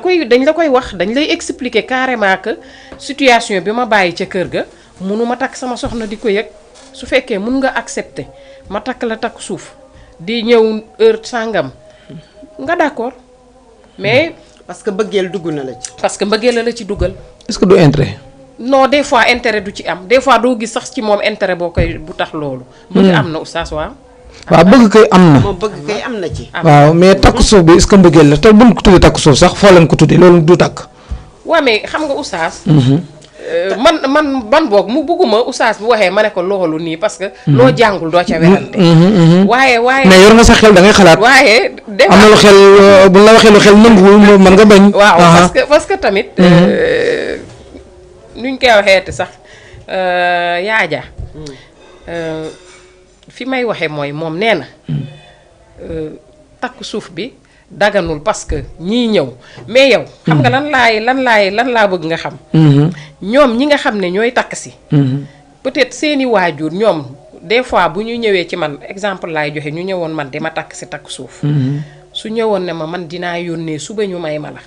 koy wax dañ lay expliquer carrément que situation bi ma bàyyi ca kër ga mënuma takk sama soxna di ko yëg su fekkee mun nga accepter ma takk la takk suuf di ñëw heure sàngam nga d'accord mais parce que bëggeel dugg na la ci. parce que mbëggeel la ci dugal. est-ce que du intérêt. non des fois intérêt du ci am des fois doo gis sax ci moom intérêt boo koy bu tax loolu. bëgg am na oustaz waaw. waaw bëgg kay am na. moom bëgg kay am na ci. waaw mais takk suuf bi est-ce que mbëggeel la te buñ ko tuddee takk suuf sax foo leen ko tuddee loolu du takk. waaw mais xam nga oustaz. man boog mu bëgguma oustaz bu waxee ma ne ko loolu nii parce que. loo jàngul doo ca werante. waaye mais yor nga sa xel da ngay xalaat. waaye am na lu xel bu la waxee lu xel nanguwul mën nga bañ. waaw parce que tamit. nuñ koy waxeeti sax yaaja fi may waxee mooy moom nee na takk suuf bi daganul parce que ñii ñëw mais yow xam nga lan laa bëgg nga xam ñoom ñi nga xam ne ñooy takk si peut-être seeni waajur ñoom des fois bu ñu ñëwee ci man exemple laay joxe ñu ñëwoon man di ma takk si takk suuf su ñëwoon ne ma man dinaa yónnee suba ñu may ma la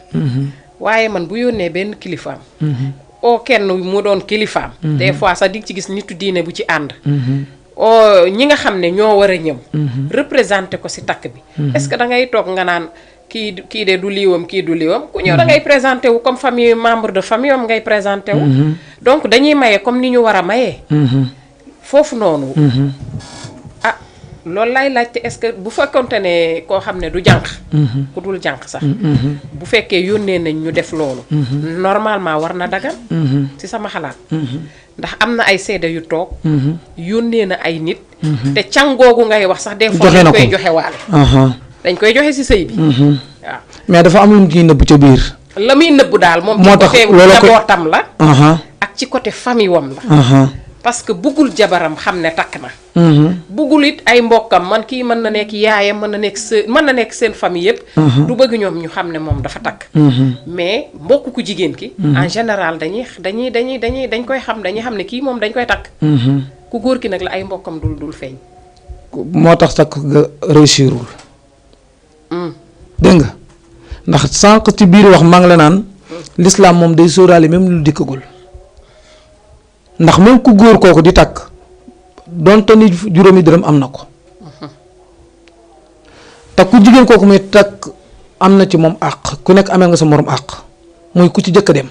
waaye man bu yónnee benn kilifaam oo kenn mu doon kilifaam des fois sax di ci gis nitu diine bu ci ànd oo ñi nga xam ne ñoo war a ñëw représenté ko si takk bi est-ce que da ngay toog nga naan kii de du liiwam kii du liiwam ku ñëw da ngay présenté wu comme famille membre de famille am ngay présenté wu donc dañuy maye comme ni ñu war a mayee foofu noonu ah loolu lay laajte est-ce que bu fekkonte ne koo xam ne du jànq ku dul jànq sax bu fekkee yónnee nañ ñu def loolu normalement war na dagan ci sama xalaat ndax am na ay seede yu toog yónnee na ay nit te cangoogu ngay wax sax des fois dañ koy joxe waale dañ koy joxe ci sëy bi waaw mais dafa am lu mu ciy nëbb ca biir la muy nëbb daal moom moo tax loolu ko njabootam la ak ci côté famille wam la parce que buggul jabaram xam ne takk na buggul it ay mbokkam man kii mën na nekk yaayam mën na nekk seen famille yëpp du bëgg ñoom ñu xam ne moom dafa takk mais mbokk ku jigéen ki en général dañ koy xam dañuy xam ne kii moom dañ koy takk ku góor ki nag la ay mbokkam dul feeñ moo tax takk nga réussirul dégg nga ndax sànq ci biir wax maa ngi la naan l'islam moom day sóoraale même lu dikkagul ndax même ku góor kooku di takk donte ni juróomi dërëm am na ko te ku jigéen kooku muy takk am na ci moom àq ku nekk amee nga sa morom àq muy ku ci jëkk a dem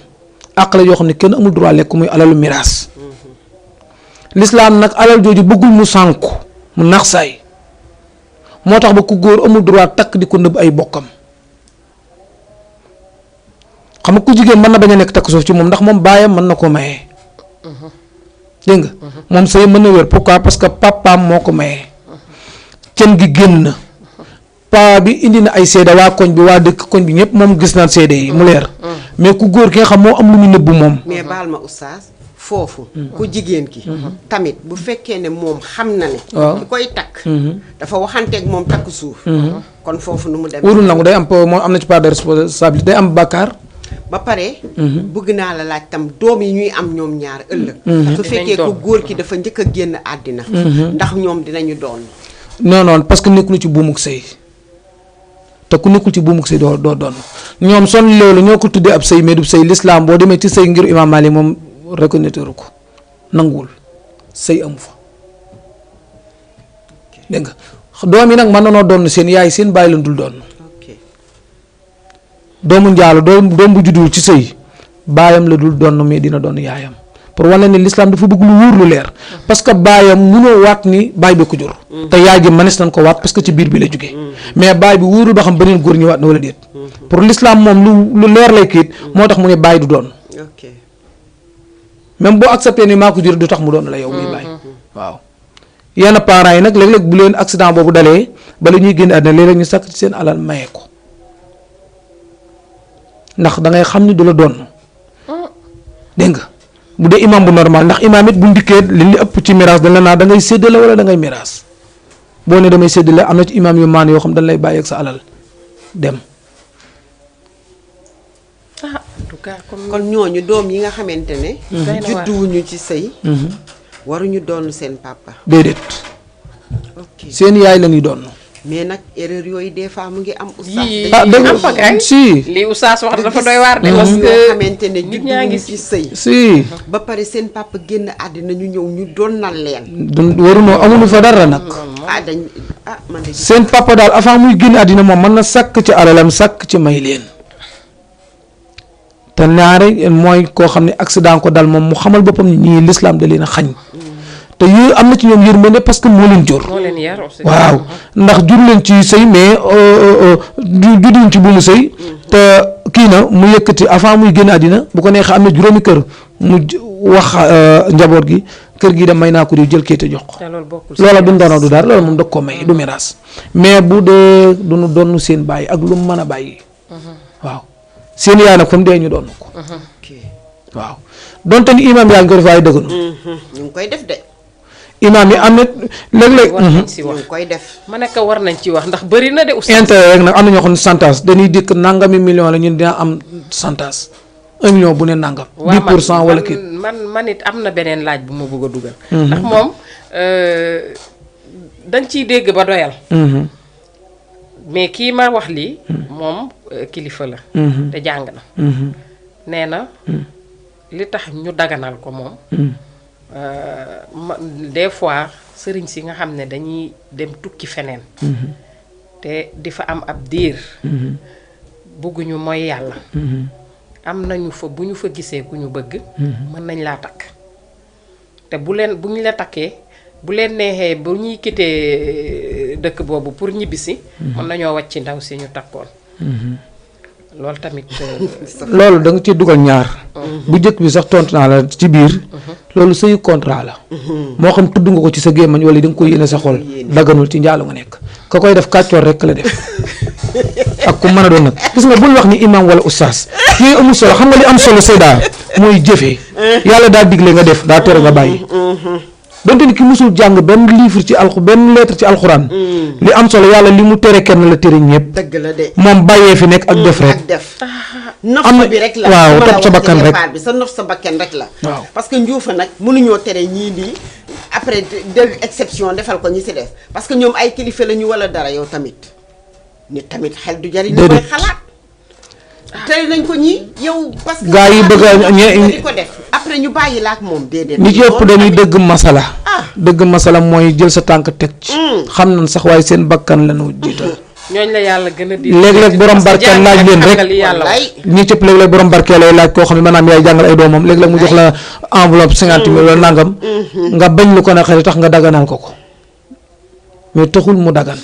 àq la yoo xam ne kenn amul droit lekk muy alalu miraas l'islam nag alal jooju bëggul mu sànku mu nax saay moo tax ba ku góor amul droit takk di ko nëbb ay bokkam xam nga ku jigéen mën na bañ a nekk takk suuf ci moom ndax moom baayam mën na koo mayee dégg nga moom sëy mën na wér pourquoi parce que papaam moo ko mayee cën gi génn na paa bi indi na ay seede waa koñ bi waa dëkk koñ bi ñëpp moom gis naan seede yi mu leer mais ku góor ki nga xam moo am lu mu nëbbu moom mais baal ma oustaz foofu ku jigéen ki tamit bu fekkee ne moom xam na ne ki koy takk dafa waxanteeg moom takk suuf kon foofu nu mu dem warul nangu day am moom am na ci part de responsabilité day am bàkkaar ba pare bëgg naa la laaj tam doom yi ñuy am ñoom ñaar ëllëg su fekkee ku góor ki dafa njëkk a génn àddina ndax ñoom dinañu doon non parce que nekkul ci buumuk sëy te ku nekkul ci buumuk sëy doo doon ñoom son loolu ñoo ko tuddee ab sëy mais du sëy l'islam boo demee ci sëy ngir imam Malik moom reconnaître ko nanguwul sëy amu fa dégg nga doom yi nag mën nanoo doon seen yaay seen bàyyi lan dul doon doomu njaalo doom bu juddul ci sëy baayam la dul doon mais dina doon yaayam pour wane ne l'islam dafa bëgg lu wóor lu leer parce que baayam mënoo waat ni baay bi ko jur te yaay ji mënees nañ ko waat parce que ci biir bi la jógee mais baay bi wóorul ba xam beneen góor ñi waat na wala déet pour l'islam moom lu leer lay kiit moo tax mu ne baay du doon même boo accepté ni maa ko jur du tax mu doon la yow muy baay waaw yenn parents yi nag léeg-léeg bu leen accident boobu dalee bala ñuy génn àddina léeg-léeg ñu sàkk ci seen alal maye ko ndax da ngay xam ni du la doon dégg nga bu dee imam bu normal ndax imam it bu ndikkee li ëpp ci miraas dañ la naa da ngay séddale wala da ngay miraas boo ne damay séddale am na ci imam yu maan yoo xam dañ lay bàyyi ak sa alal dem. en tout cas kon ñooñu doom yi nga xamante ne. judduwuñu ci sëy. waruñu doon seen papa. déedéet. ok seen yaay la ñuy doon. mais nag erreur yooyu des fois mu ngi am. oustaz yii dégg nga si. lii oustaz wax dafa doy waar de. parce que ñoo xamante ne nit ñaa ngi judduwuñu ci sëy. si. ba pare seen papa génn àddina ñu ñëw ñu donnal leen. waruñoo amuñu fa dara nag. man de seen papa daal avant muy génn àddina moom mën na sàkk ci alalam sàkk ci may leen te ñaare mooy koo xam ne accident ko dal moom mu xamal boppam ni ñii l'islam da leen a xañ te yu am na ci ñoom yërmande parce que moo leen jur. moo leen yar aussi. waaw ndax jur leen ci sëy mais judduñ ci buumu sëy te kii na mu yëkkati avant muy génn àddina bu ko neexee am na juróomi kër mu wax njaboot gi kër gi dem may naa ko di jël kayit jox ko. te loolu bokkul loola du ndono du dara loolu moom da ko may du miraas mais bu dee du nu doonu seen bàyyi ak lu mu mën a bàyyi. waaw seen yaay nag fa mu dee ñu doon ko. waaw donte ni imaam yaa ngi ko def waaye dëgganu. ñu ngi koy def de. imaam yi am na léeg-léeg. war nañ si wax ñu ngi koy def. ma nekk war nañ ci wax ndax bëri na de. intérêt rek nag am na ñoo xam ne santas dañuy dikk nangami million la ñun dina am santas 1 million bu ne nangam. 10% wala kii man it am na beneen laaj bu ma bëgg a dugal. ndax moom dañ ciy dégg ba doyal. mais kii ma wax lii. moom kilifa la. te jàng na. nee na li tax ñu daganal ko moom. des fois sëriñ si nga xam ne dañuy dem tukki feneen. te di fa am ab diir. bugguñu mooy yàlla. am nañu fa bu ñu fa gisee ku ñu bëgg. mën nañ laa takk te bu ñu la takkee bu leen neexee bu ñuy quitté dëkk boobu pour ñibbisi. mën nañoo wàcc ci ndaw si ñu takkoon. loolu tamit. loolu da nga ci dugal ñaar. bu njëkk bi sax tontu naa la ci biir. loolu sëyu contrat la. moo xam tudd nga ko ci sa gémmañ wala da nga koy yéene sa xol. daganul ci njaalo nga nekk. ka koy def kàccoor rek la def. ak ku mën a doon nag gis nga bul wax ni imam wala oustaz yooyu amul solo xam nga li am solo Seyda mooy jëfee. yàlla daa digle nga def daa tere nga bàyyi. donte ni ki musul jàng benn livre ci benn lettre ci alxuraan. li am solo yàlla li mu tere kenn la tere ñëpp. dëgg la de. moom bàyyee fi nekk ak def rek. ak def. nof bi rek la. waaw topp sa bakkan rek bi sa nof sa bakkan rek la. waaw parce que njuufa nag mënuñoo tere ñii nii après de exception defal ko ñi si def parce que ñoom ay kilifa la ñu wala dara yow tamit nit tamit xel du jariñ. ñu koy xalaat. tere nañ ko ñii yow. parce que gaa yi bëgg a di ko def après ñu bàyyi la ak moom déedéet. nit yëpp dañuy dëgg masala. dëgg masala mooy jël sa tànk teg ci. xam nañ sax waaye seen bakkan la ñu jiital. ñooñ la yàlla gën a di. léeg-léeg borom barkeel laaj leen rek ñi cëpp léeg-léeg borom barkeel lay laaj koo xam ne maanaam yaay jàngal ay doomam léeg-léeg mu jox la enveloppe 50 000 wala nangam. nga bañ lu ko ne xëy tax nga daganal ko ko. mais taxul mu dagan.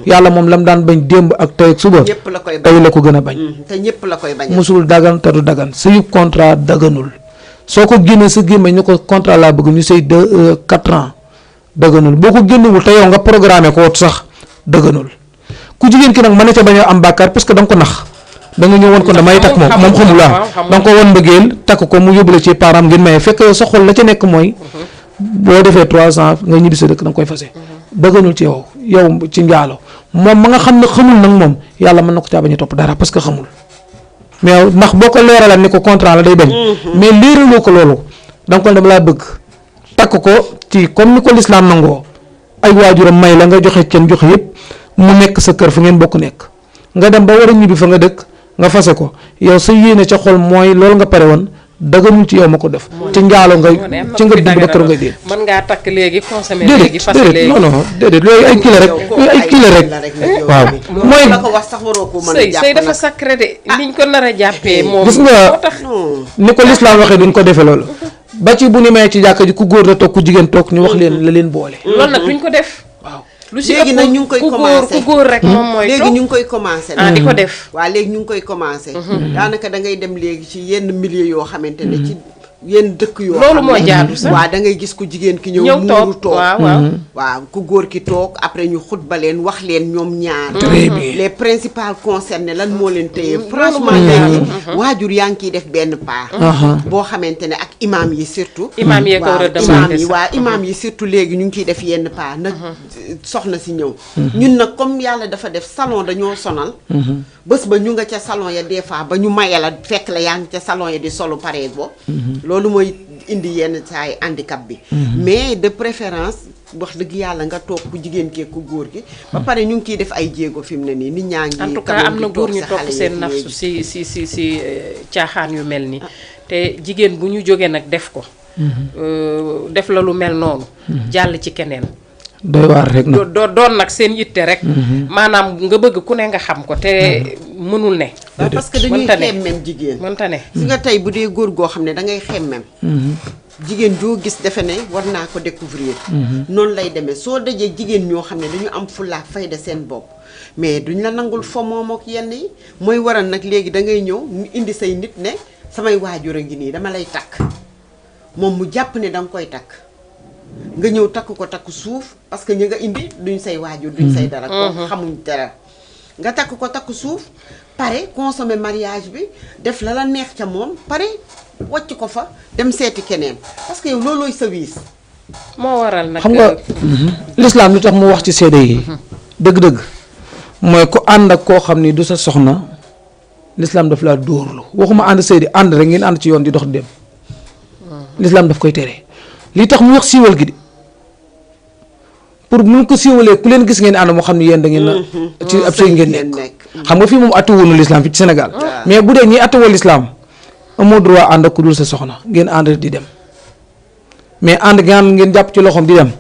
yàlla moom lam daan bañ démb ak tey ak suba. ñëpp la koy bañ tey la ko gën a bañ. te ñëpp la koy bañ. musul dagan te du dagan sëyu contrat daganul soo ko génnee sa gémmañ ñu ko contrat laa bëgg ñu sëy 4 ans daganul boo ko génnewul te yow nga programmé ko sax daganul ku jigéen ki nag mën na ca bañ a am bàkkaar parce que da nga ko nax da nga ñëw woon ko damay takk moom xamul da nga ko woon mbëggeel takk ko mu yóbbule ci parent ngeen maye fekk yow sa xol la ca nekk mooy boo defee 3 ans nga ñibbi sa dëkk da nga koy fase daganul ci yow ci njaalo moom ma nga xam ne xamul nag moom yàlla mën na ko caa bañ a topp dara parce que xamul mais ndax boo ko leeralal ni ko contrat la day bañ mais leeraloo ko loolu da nga ko dama laa bëgg takk ko ci comme ni ko lislaam nangoo ay waajuram may la nga joxe kenn joxe yëpp mu nekk sa kër fu ngeen bokk nekk nga dem ba war a ñibbi fa nga dëkk nga fase ko yow sa yéene ca xol mooy loolu nga pare woon daganul ci yow ma ko def ci njaalo nga ci nga dugg ba kër nga dee mën ngaa takk léegi consommer léegi fase léegi non non déedéet yooyu ay kii la rek yooyu ay kii la rek waaw mooy la ko wax sax waroo ko mën a jàpp sëy dafa sacré de niñ ko nar a jàppee moom gis nga ni ko lislaam waxee duñ ko defee loolu ba ci bu ni may ci jàkka ji ku góor la toog ku jigéen toog ñu wax leen la leen boole loolu nag duñ ko def waaw lu si léegi nag ñu ngi koy commencé ku góor rek moom mooy léegi ñu ngi koy commencé di ko def waaw léegi ñu ngi koy commencé daanaka da ngay dem léegi ci yenn milieu yoo xamante ne ci yenn dëkk yoo loolu moo jaadu sax waaw da ngay gis ku jigéen ki ñëw muuru toog waaw ku góor ki toog après ñu xutba leen wax leen ñoom ñaar les principaux concernés lan moo leen téye franchement léegi waajur yaa ngi ciy def benn part boo xamante ne ak imam yi surtout imam yee ko war a demandé waaw imam yi surtout léegi ñu ngi ciy def yenn part nag soxna si ñëw ñun nag comme yàlla dafa def salon dañoo sonal bés ba ñu nga ca salon ya des fois ba ñu maye la fekk la yaa ngi ca salon ya di solu pare bo loolu mooy indi yenn saay handicap bi mais de préférence wax dëgg yàlla nga toog ku jigéen kee ku góor gi ba pare ñu ngi ciy def ay jéego fi mu ne nii nit ñaa ngi en tout cas am na góor ñu topp seen nafsu si caaxaan yu mel ni te jigéen bu ñu jógee nag def ko def la lu mel noonu jàll ci keneen doy waar rek nag doon nag seen yitte rek maanaam nga bëgg ku ne nga xam ko te mënul ne. waaw parce que dañuy mënta ne. xemmem jigéen. mënta ne. fi nga tey bu dee góor goo xam ne da ngay xemmem. jigéen joo gis defe ne war naa ko découvrir. noonu lay demee soo dajee jigéen ñoo xam ne dañu am fulla ak fayda seen bopp mais duñ la nangul fa moom ak yenn yi mooy waral nag léegi da ngay ñëw mu indi say nit ne samay waajur a ngi nii dama lay takk moom mu jàpp ne da nga koy takk nga ñëw takk ko takk suuf parce que ñi nga indi duñ say waajur duñ say dara. ko xamuñ dara nga takk ko takk suuf pare consommer mariage bi def la neex ca moom pare. wàcc ko fa dem seeti keneen parce que yow loolooy sa wiis. moo waral nag. xam nga l'islam lu tax mu wax ci seede yi. dëgg-dëgg mooy ku ànd ak koo xam ni du sa soxna l'islam daf laa dóorlu waxuma ànd seede ànd rek ngeen ànd ci yoon di dox dem. l'islam daf koy tere li tax mu wax siiwal gi di pour mun ko siiwalee ku leen gis ngeen ànd moo xam ni yéen da ngeen na ci ab sëy ngeen nekk. xam nga fii moom attuwoonu l'islam fii ci Sénégal. mais bu dee ñi attuwoo l'islam amoo droit ànd ak ku dul sa soxna ngeen ànd di dem mais ànd ngeen jàpp ci loxoom di dem.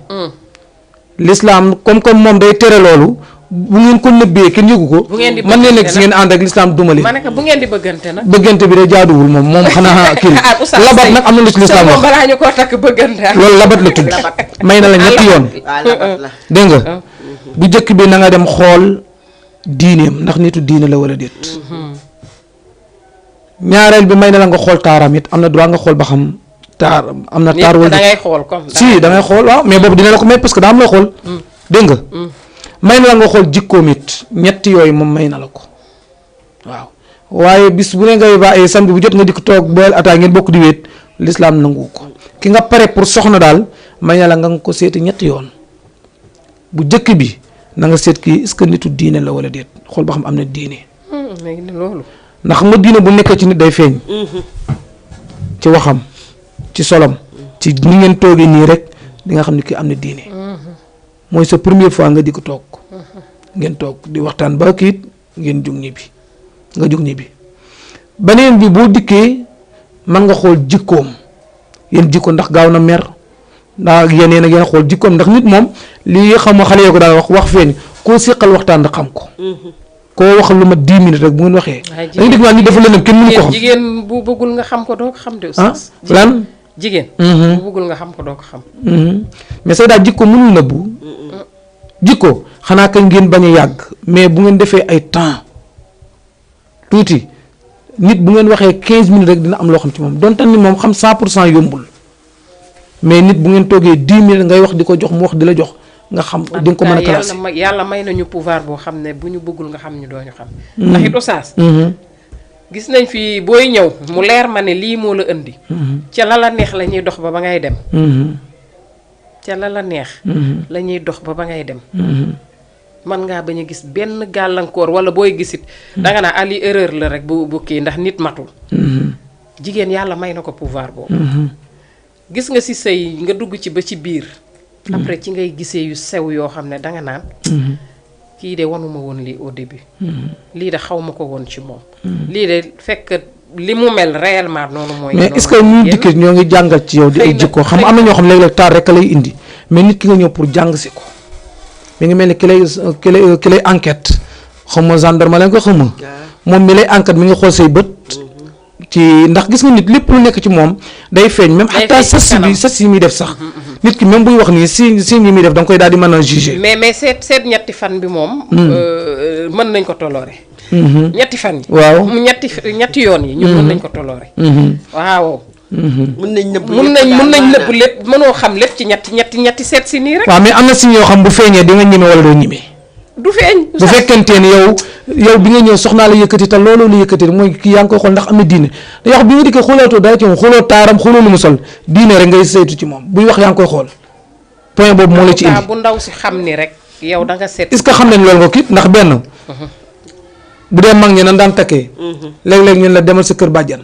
l'islam comme moom day tere loolu bu ngeen ko nëbbee kenn yëgu ko. bu ngeen di mën leen si ngeen ànd ak l'islam dumali. ma ne ko bu ngeen di bëggante nag. bëggante bi de jaaduwul moom xanaa kii labat nag am na lu ci l'islam wax. balaa ñu koo takk bëggante. loolu labat la tudd may na la ñetti yoon. dégg nga bu njëkk bi na nga dem xool diineem ndax nitu diine la wala déet. ñaareel bi may na la nga xool taaram it am na droit nga xool ba xam taar am na taar wala da ngay xool comme si da ngay xool waaw mais boobu dina la ko may parce que daa am loo xool dégg nga may na la nga xool jikkoom it ñetti yooyu moom may na la ko waaw waaye bis bu ne ngay bàyyi samedi bu jot nga dikk toog bool ataay ngeen bokk di wéet l'islam nangu ko ki nga pare pour soxna daal may na la nga ko seeti ñetti yoon bu jëkk bi na nga seet kii est-ce que nitu diine la wala déet xool ba xam am na diine loolu ndax xam nga diine bu nekkee ci nit day feeñ ci waxam ci solom ci ni ngeen toogee nii rek di nga xam ne kii am na diine mooy sa première fois nga di ko toog ngeen toog di waxtaan ba kiit ngeen jug ñibbi nga jug ñibbi beneen bi boo dikkee man nga xool jikkoom yéen jikko ndax gaaw na mer ndax yeneen ak yéen xool jikkoom ndax nit moom lii xam nga xale yoo ko daan wax feeñ koo séqal waxtaan da xam ko koo waxal lu ma 10 minutes rek bu ngeen waxee. dañuy dégg naa ni dafa lëndëm kenn mënu ko xam. jigéen bu bëggul nga xam ko doo ko xam de. oustaz lan jigéen. bu bëggul nga xam ko doo ko xam. mais c'est daal jikko mënul nëbbu. jikko xanaa kañ ngeen bañ a yàgg mais bu ngeen defee ay temps tuuti nit bu ngeen waxee 15 minutes rek dina am loo xam ci moom donte ni moom xam 100% yombul mais nit bu ngeen toogee 10 minutes ngay wax di ko jox mu wax di la jox. nga xam di nga ko mën a classé yàlla may nañu pouvoir boo xam ne bu ñu bëggul nga xam ñu doo ñu xam. ndax it oustaz. gis nañ fi booy ñëw mu leer ma ne lii moo la indi. ca la neex la ñuy dox ba ngay dem. ca la neex. la ñuy dox ba ngay dem. man ngaa bañ a gis benn gàllankoor wala booy gisit danga naa ali erreur la rek bu kii ndax nit matul. jigéen yàlla may na ko pouvoir boobu. gis nga si sëy nga dugg ci ba ci biir. après ci ngay gisee yu sew yoo xam ne danga naan kii de wanuma woon lii au début lii de xaw ma ko woon ci moom lii de fekk li mu mel réellement noonu mooy mais est-ce que ñu dikk ñoo ngi jàngal ci yow di ay jikko xam am na ñoo xam léeg-léeg taar rek lay indi mais nit ki nga ñëw pour jàng si ko mi ngi mel ni ki lay enquête xam ma gendarme leen ko xam ma moom mi lay enquête mi ngi xool say bët ci ndax gis nga nit lépp lu nekk ci moom day feeñ même xataa sas yi muy def sax nit ki même buy wax nii si yi muy def da nga koy daal di mën a juger. mais seet ñetti fan bi moom. mën nañ ko toloore. ñetti fan yi. waaw ñetti yoon yi. ñun mën nañ ko toloore. waaw. mën nañ nëbb lépp mënoo xam lépp ci ñetti seet si nii rek. waaw mais am na si yoo xam bu feeñee di nga ñeme wala doo ñeme. du feeñ. bu fekkente ni yow bi nga ñëw soxnaa la yëkkati te looloo la yëkkati mooy kii yaa ngi koy xool ndax am na diine da wax bi nga dikkee xoolaatoo dara ci moom xooloo taaram xooloo lu mu sol diine rek ngay saytu ci moom buy wax yaa ngi koy xool point boobu moo la ci indi. bu ndaw si xam ni rek yow da nga seet. est-ce que xam nañ loolu nga kit ndax benn bu dee mag ñi nan daan takkee léeg-léeg ñun la demal sa kër bàjjan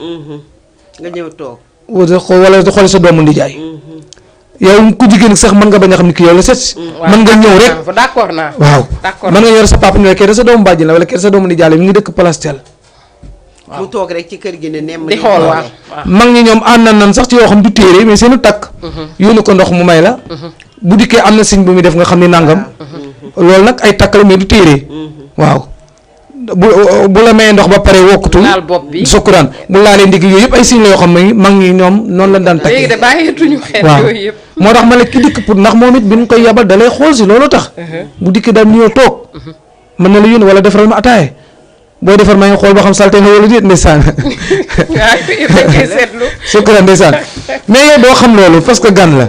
nga ñëw toog wala xool sa doomu ndijaay yow ku jigéen sax mën nga bañ a xam ni kii yow la seet si mën nga ñëw rek d'accord naa waaw mën nga yor sa papa ni kii da sa doomu bàjjen la wala kii da sa doomu nijaay mi ngi dëkk Palestel mu toog rek ci kër gi ne nemm di xool waaw mag ñi ñoom ànd nan sax ci yoo xam du téere mais seenu takk yónni ko ndox mu may la bu dikkee am na signe bu muy def nga xam ni nangam loolu nag ay takk la mais du téere waaw bu la mayee ndox ba pare wokkutul laal bopp bi sukkuraan bu laalee ndig yooyu yëpp ay signes la yoo xam ne mag ñi ñoom noonu lañ daan takkee. léegi de bàyyeetuñu xel waaw yooyu yëpp. moo tax ma ne ki dikk pour ndax moom it bi ñu koy yabal da lay xool si loolu tax. bu dikkee daal ñëw toog. mën na la yónni wala defaral ma ataaye booy defar maa ngi xool ba xam salte nga wala déet ndeysaan. waaw yëpp dañ koy seetlu. sukkuraan ndeysaan mais yow doo xam loolu parce que gan la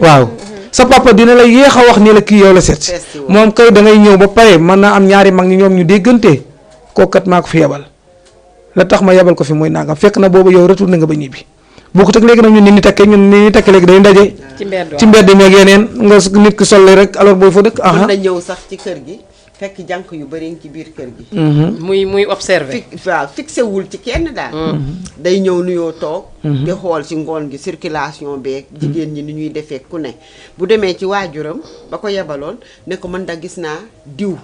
waaw. sa papa dina la yéex a wax ni la kii yow la seet si moom kay da ngay ñëw ba pare mën naa am ñaari mag ñi ñoom ñu déggante kookat maa ko fi yebal la tax ma yebal ko fi mooy nangam fekk na boobu yow retourné nga ba ñibbi boo ko teg léegi nag ñun ni takkee léegi day ndaje ci mbedd meeg yeneen nga nit ki sol rek alors booy fa dëkk mën na ñëw sax ci kër gi fekk jànk yu bëri ci biir kër gi muy observé waaw fixé wul ci kenn daal day ñëw nuyoo toog di xool ci ngoon gi circulation beeg jigéen ñi ni ñuy defee ku ne bu demee ci waajuram ba ko yebaloon ne ko mën da gis naa diw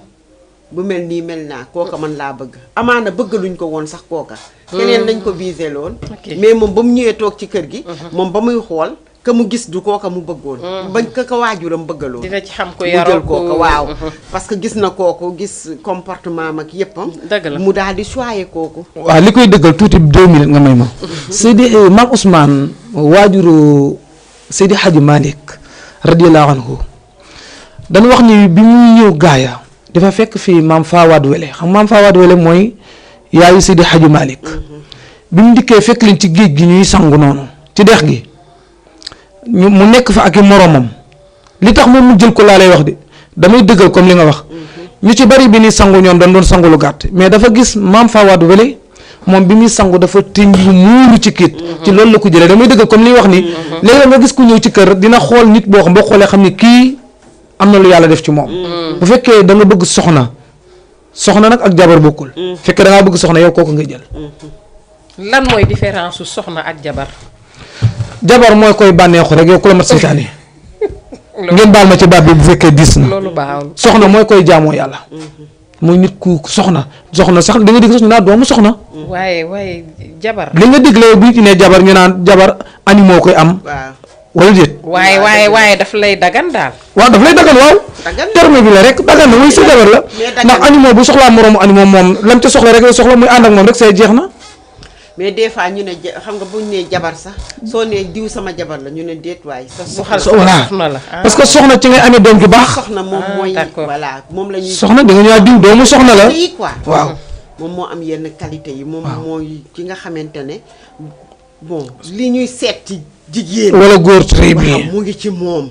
bu mel nii mel naa kooka man laa bëgg amaana bëgg luñ ko woon sax kooka keneen lañ ko visé loon mais moom ba mu ñëwee toog ci kër gi moom ba muy xool ka mu gis du kooka mu bëggoon bañ ka waajuram bëggaloon dina ci xam ko mu jël kooka waaw parce que gis na kooku gis comportement am ak yëppam dëgg la mu daal di choyé kooku waaw li koy dëggal tuuti 2 minutes nga may ma Seydi Maam Ousmane waajuru Seydi Hadji Malick radiyallahu anhu dañu wax ni bi muy ñëw gaaya dafa fekk fii maam Fawad Wele xam maam Fawad Wele mooy yaayu Seydi Hadji Malick bi mu dikkee fekk leen ci géej gi ñuy sangu noonu ci dex gi mu nekk fa ak i moromam li tax moom mu jël ko laa lay wax de damay dëggal comme li nga wax ñu ci bari bi ni sangu ñoom dañ doon sangu lu gàtt mais dafa gis maam Fawad Wele moom bi muy sangu dafa tënj yu muuru ci kiit ci loolu la ko jëlee damay dëggal comme li wax ni léegi nga gis ku ñëw ci kër dina xool nit boo xam boo xoolee xam ni kii am na lu yàlla def ci moom bu fekkee da nga bëgg soxna nag ak jabar bokkul fekkee da ngaa bëgg soxna yow kooku nga jël lan mooy différence su soxna ak jabar jabar mooy koy bànneexu rek yow ku la mat seytaane ngeen baal ma ci baat bi bu fekkee diis na loolu baaxul soxna mooy koy jaamoo yàlla mooy nit ku soxna sax da nga dégg sax ñu naan doomu soxna waaye jabar li nga déglee bu ñu nee jabar ñu naan jabar animaux koy am wala déet waaye daf lay dagan daal waaw daf lay dagan waaw terme bi la rek dagan na muy sa jabar la ndax animaux bu soxlaa moroomu animaux moom lam ca soxla rek la soxla muy ànd ak moom rek say jeex na mais des fois ñu ne xam nga buñ nee jabar sax soo nee diw sama jabar la ñu ne déet waay sa soxna la parce que soxna ci ngay amee doom ju baax soxna moom mooy voilà moom la ñuy soxna da nga ñëwaat diw doomu soxna la quoi waaw moom moo am yenn qualité yi moom mooy ki nga xamante ne bon li ñuy seeti jigéen wala góor très bien mu ngi ci moom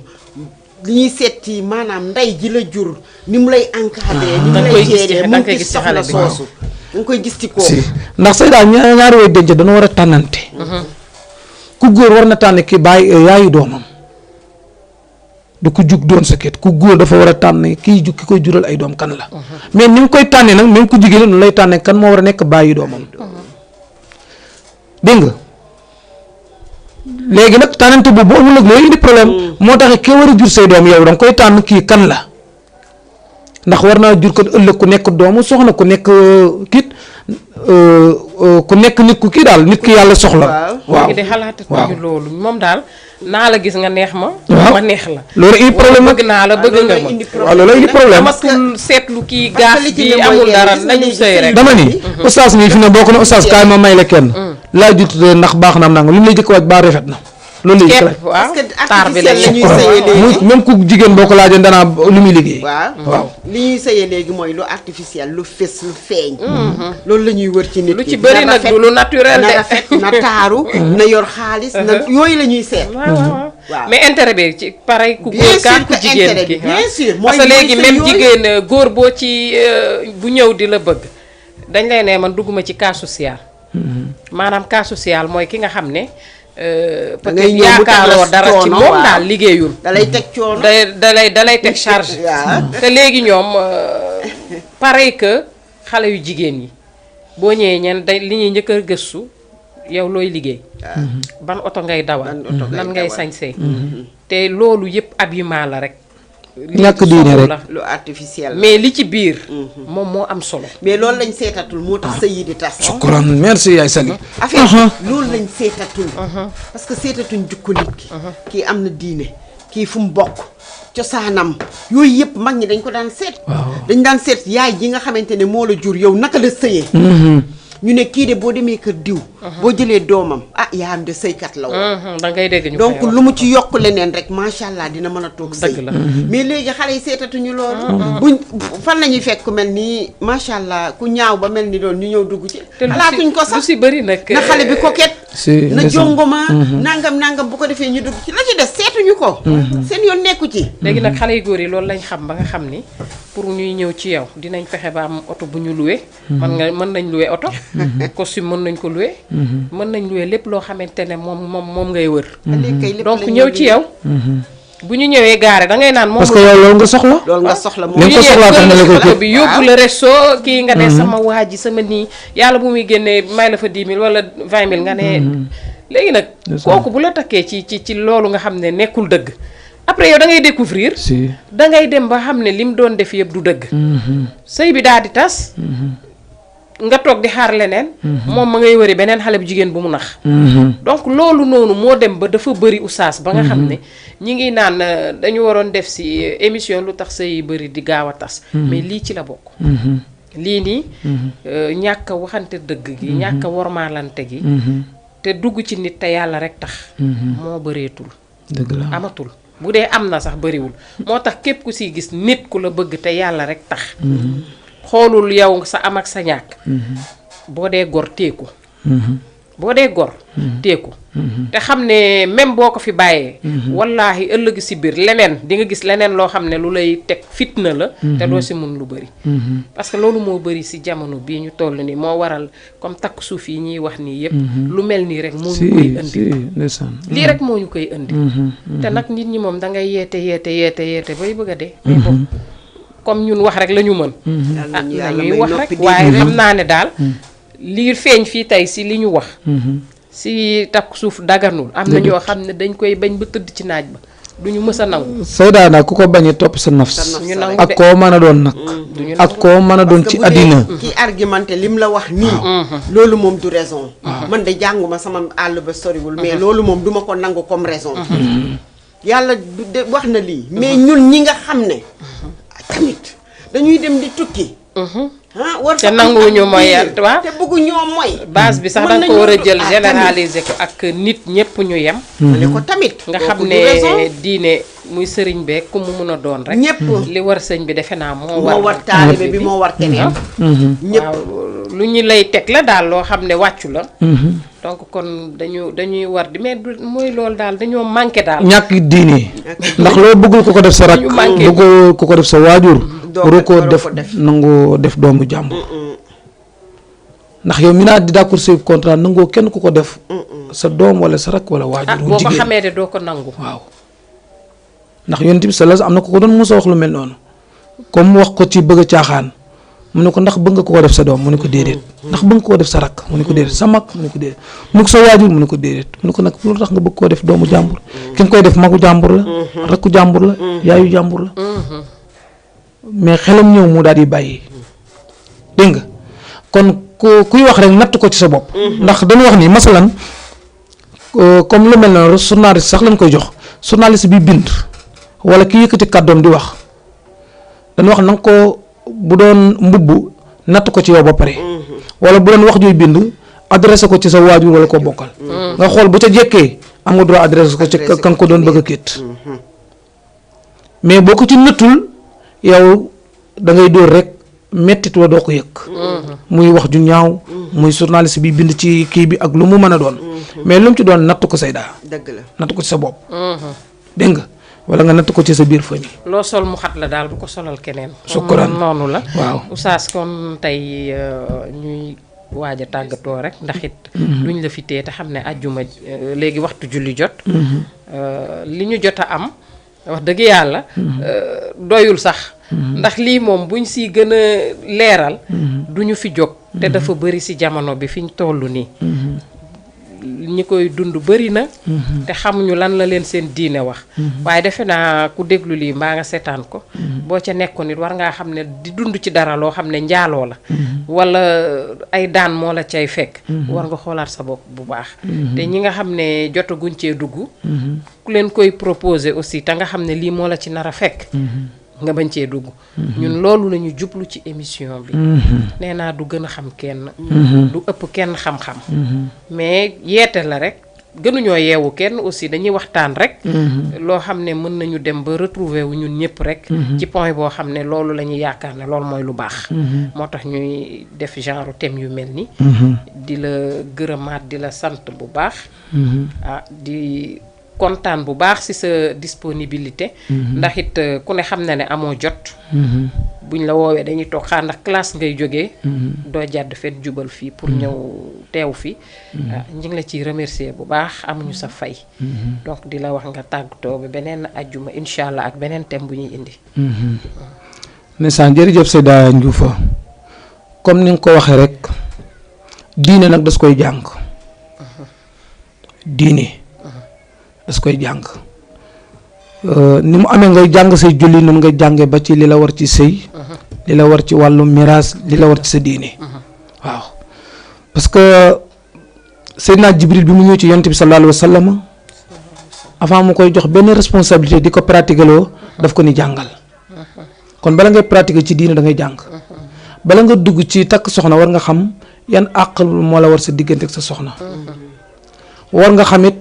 li ñuy seeti maanaam ndey ji la jur ni mu lay encadré ni mu lay gérer mu ngi ci soxla soosu da nga koy gis ci kooku ndax say daal ñaari way denc dana war a tànnante ku góor war na tànn ki bàyyi yaayu doomam du ko jug doon sa kët ku góor dafa war a tànn kii jug ki koy jural ay doom kan la mais ni nga koy tànnee nag même ku jigéen nu lay tànnee kan moo war a nekk bàyyi doomam dégg nga léegi nag tànnante boobu amul nag looy indi problème moo tax kee war a jur say doom yow da nga koy tànn kii kan la ndax war naa jur ko ëllëg ku nekk doomu soxna ku nekk kit ku nekk nit ku kii daal nit ki yàlla soxla. waaw léegi de xalaatatuñu loolu moom daal naa la gis nga neex ma. waaw ma neex la. loolu indi problème bëgg naa la bëgg nga ma. waaw loolu indi problème amatul seetlu kii gaaf bi amul dara nañu sëy rek. dama ni oustaz mi fi ne boo ko ne oustaz kaay ma may la kenn. laa jut ndax baax na am naa nga li mu lay jëkk waaj baa rafet na. loolu lay jëkk waaw parce que taar bi la artificiel la ñuy sëyee léegi même ku jigéen boo ko laajee danaa lu muy liggéey. waaw li ñuy sëyee léegi mooy lu artificiel lu fés lu feeñ. loolu la ñuy wër ci nit lu ci bëri nag du lu naturel de. na rafet na taaru. na yor xaalis na yooyu la ñuy seet. waaw mais intérêt bi ci pareil ku góor kaan ku jigéen ki bien sûr parce que léegi même jigéen góor boo ci bu ñëw di la bëgg dañ lay ne man dugguma ci cas social. maanaam cas social mooy ki nga xam ne. peut-être yaakaaroo dara ci moom daal liggéeyul. dalay teg coono dalay teg charge. te léegi ñoom pareil que xale yu jigéen yi boo ñëwee ñeen li ñuy njëkk a gëstu yow looy liggéey. ban oto ngay dawal. nan ngay sañsee. te loolu yëpp habillement la rek. ñàkk diine rek lu artificiel mais li ci biir. moom moo am solo. mais loolu lañ seetatul moo tax sëy yi di tas. shukran merci yaay Sali. affaire loolu lañ seetatul. parce que seetatuñ jukko nit ki. kii am na diine kii fu mu bokk cosaanam yooyu yëpp mag ñi dañ ko daan seet. dañ daan seet yaay ji nga xamante ne moo la jur yow naka la sëyee ñu ne kii de boo demee kër diw boo jëlee doomam yaayam de sëykat la woon da ngay dégg ñu donc lu mu ci yokk leneen rek macha allah dina mën a toog sëy la mais léegi xale yi seetatuñu loolu buñ fan la ñuy fekk mel nii macha allah ku ñaaw ba mel ni doon ñu ñëw dugg ci xalaatuñ ko sax lu si bëri nag na xale bi coquette na jongoma nangam bu ko defee ñu dugg ci la ci des seetuñu ko seen yoon nekku ci léegi nag xale yu góor yi loolu lañ xam ba nga xam ni pour ñuy ñëw ci yow dinañ fexe ba am oto bu ñu loué mën nañ loué oto costume mën nañ ko loué mën nañ loué lépp loo xamante ne moom ngay wër donc ñëw ci yow bu ñu ñëwee gaare da ngay naan moom parce que yow loolu nga soxla moom li nga ko soxlaa tax na la ko oto bi yóbbu la resto kii nga ne sama waa ji sama nii yàlla bu muy génnee may la fa 10 000 wala 20 000 nga ne léegi nag kooku bu la takkee ci loolu nga xam ne nekkul dëgg après yow da ngay découvrir da ngay dem ba xam ne lim doon def yëpp du dëgg sëy bi daal di tas nga toog di xaar leneen moom ma ngay wëri beneen xale bu jigéen bu mu nax donc loolu noonu moo dem ba dafa bëri oustaz ba nga xam ne ñi ngi naan dañu waroon def si émission lu tax sëy yi bëri di gaaw a tas mais lii ci la bokk lii nii ñàkk a waxante dëgg gi ñàkk a wormaalante gi te dugg ci nit te yàlla rek tax moo bëreetul dëgg la amatul bu dee am na sax bëriwul moo tax képp ku siy gis nit ku la bëgg te yàlla rek tax xoolul yow sa am ak sa ñàkk boo dee gor teeku boo dee gor teeku te xam ne même boo ko fi bàyyee wallaahi ëllëg si biir leneen di nga gis leneen loo xam ne lu lay teg fitna la te doo si mun lu bëri parce que loolu moo bëri si jamono bii ñu toll nii moo waral comme takk suuf yi ñuy wax nii yëpp lu mel nii rek moo ñu koy indi lii rek moo ñu koy indi te nag nit ñi moom da ngay yeete bay bëgg a dee comme ñun wax rek la ñu mën nañuy wax rek waaye xam naa ne daal lii feeñ fii tey si li ñu wax si takk suuf daganul am na ñoo xam ne dañ koy bañ ba tëdd ci naaj ba duñu mës a nangu Seyda nag ku ko bañee topp sa nafs ak koo mën a doon nag ak koo mën a doon ci àddina ki argumenté lim la wax nii loolu moom du raison man de jànguma sama àll ba soriwul mais loolu moom duma ko nangu comme raison yàlla de wax na lii mais ñun ñi nga xam ne tamit dañuy dem di tukki war te nanguwuñu mooy waaw te bëggu ñoo mooy base bi sax danga ko war a jël généraliser ko ak nit ñëpp ñu yem ne ko tamit nga xam ne diine muy sëriñ beeg ku mu mun a doon rek ñëpp li war sëñ bi defe naa moo war taalibe bi moo war keneen ñëpp waaw lu ñu lay teg la daal loo xam ne wàccu la donc kon dañuy war di mais mooy loolu daal dañoo manqué daal ñàkk diine ndax loo bëggul ko def sa rak bëggul ko def sa waajur waroo koo def nangoo def doomu jàmbur ndax yow mi naa di d'accord say contrat nangoo kenn ku ko def sa doom wala sa rak wala waajur wu boo jigéen ko xamee de doo ko nangu waaw ndax yonent bi sallallahu am na ko ko doon mos a wax lu mel noonu comme wax ko ci bëgg a caaxaan mu ne ko ndax bëgg nga ko def sa doom mu ne ko déedéet ndax bëgg nga koo def sa rak mu ne ko déedéet sa mag mu ne ko déedéet mu ne ko sa waajur mu ne ko déedéet mu ne ko nag loolu tax nga bëgg koo def doomu jàmbur ki nga koy def magu jàmbur la rakku jàmbur la yaayu jàmbur la mais xelam ñëw mu daal di bàyyi dégg nga kon kuy wax rek natt ko ci sa bopp ndax dañu wax ni masalan comme lu mel noonu journaliste sax lañ koy jox journaliste bi bind wala ki yëkkati kàddoom di wax dañu wax na nga ko bu doon mbubb natt ko ci yow ba pare wala bu doon wax juy bind adressé ko ci sa waajur wala ko bokkal nga xool bu ca jekkee am nga droit adressé ko ci ka nga ko doon bëgg a kéet mais boo ko ci nëttul yow da ngay dóor rek mettit wa doo ko yëg muy wax ju ñaaw muy journaliste bi bind ci kii bi ak lu mu mën a doon mais lu mu ci doon natt ko Seyda dëgg la natt ko ci sa bopp dégg nga wala nga natt ko ci sa biir famille loo sol mu xat la daal bu ko solal keneen sukkuraan noonu la waaw oustaz kon tey ñuy waaj a tàggatoo rek ndax it duñ la fi tee te xam ne àjjuma léegi waxtu julli jot li ñu jot a am wax dëgg yàlla doyul sax ndax lii moom buñ si gën a leeral duñu fi jóg te dafa bëri si jamono bi fi ñu toll nii ñi koy dund bëri na te xamuñu lan la leen seen diine wax waaye defe naa ku déglu lii mbaa nga seetaan ko boo ca nekkoon it war ngaa xam ne di dund ci dara loo xam ne njaaloo la wala ay daan moo la cay fekk war nga xoolaat sa bopp bu baax te ñi nga xam ne jotaguñ cee dugg ku leen koy proposer aussi te nga xam ne lii moo la ci nar a fekk nga bañ cee dugg. ñun loolu la ñu jublu ci émission bi. nee naa du gën a xam kenn. du ëpp kenn xam-xam. mais yeete la rek gënuñoo yeewu kenn aussi dañuy waxtaan rek. loo xam ne mën nañu dem ba retrouver wu ñun ñëpp rek. ci point boo xam ne loolu la ñuy yaakaar ne loolu mooy lu baax. moo tax ñuy def genre thème yu mel ni. di la gërëmaat di la sant bu baax. di kontaan bu baax ci sa disponibilité. ndax it ku ne xam na ne amoo jot. buñ la woowee dañuy toog xaar ndax classe ngay jógee. doo jàdd fet jubal fii pour ñëw teew fi. ñu ngi la ciy remercier bu baax amuñu sa fay. donc di la wax nga tàggatoo ba beneen ajjuma incha allah ak beneen thème bu ñuy indi. ndeysaan jërëjëf Seyda Ndioufa comme ni nga ko waxee rek diine nag das koy jàng. diine das koy jàng ni mu amee ngay jàng say julli noonu nga jànge ba ci li la war ci sëy li la war ci wàllu miraas li la war ci sa diine waaw parce que Seydina Jibril bi mu ñëw ci yonent bi sallallahu alayhi wa sallam avant mu koy jox benn responsabilité di ko pratiquer loo daf ko ni jàngal kon bala ngay pratiquer ci diine da ngay jàng bala nga dugg ci takk soxna war nga xam yan àq moo la war sa diggante ak sa soxna war nga xamit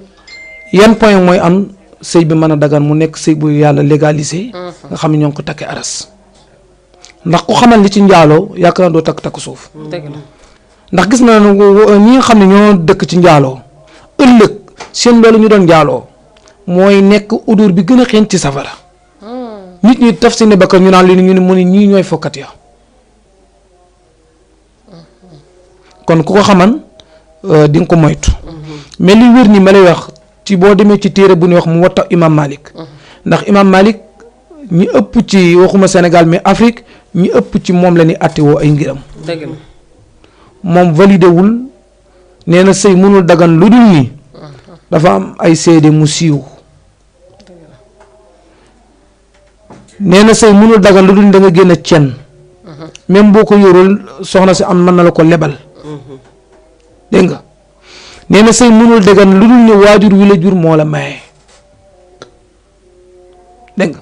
yan point mooy am sëy bi mën a dagan mu nekk sëy bu yàlla légalisé nga xam ne ñoo ngi ko takkee aras ndax ku xamal li ci njaaloo yaakaar naa doo takk suuf ndax gis na ñi nga xam ne ñoo dëkk ci njaaloo ëllëg seen loolu ñu doon njaaloo mooy nekk odeur bi gën a xeeñ ci safara nit ñi taf si ne bakka ñu naan li ñu ne mu ne ñii ñooy fokkat ya kon ku ko xaman di nga ko moytu mais li wér ni ma lay wax ci boo demee ci téere bu ñuy wax mu watta imam Malik ndax imam Malik ñi ëpp ci waxuma Sénégal mais Afrique ñi ëpp ci moom la ni attewoo ay ngiram moom validé wul nee na sëy mënul dagan lu dul ni dafa am ay seede mu siiw nee na sëy mënul dagan lu dul ni da nga génn cen même boo ko yorul soxna si am mën na la ko lebal dégg nga nee na sëy mënul dagan lu dul ni waajur wi la jur moo la maye dégg nga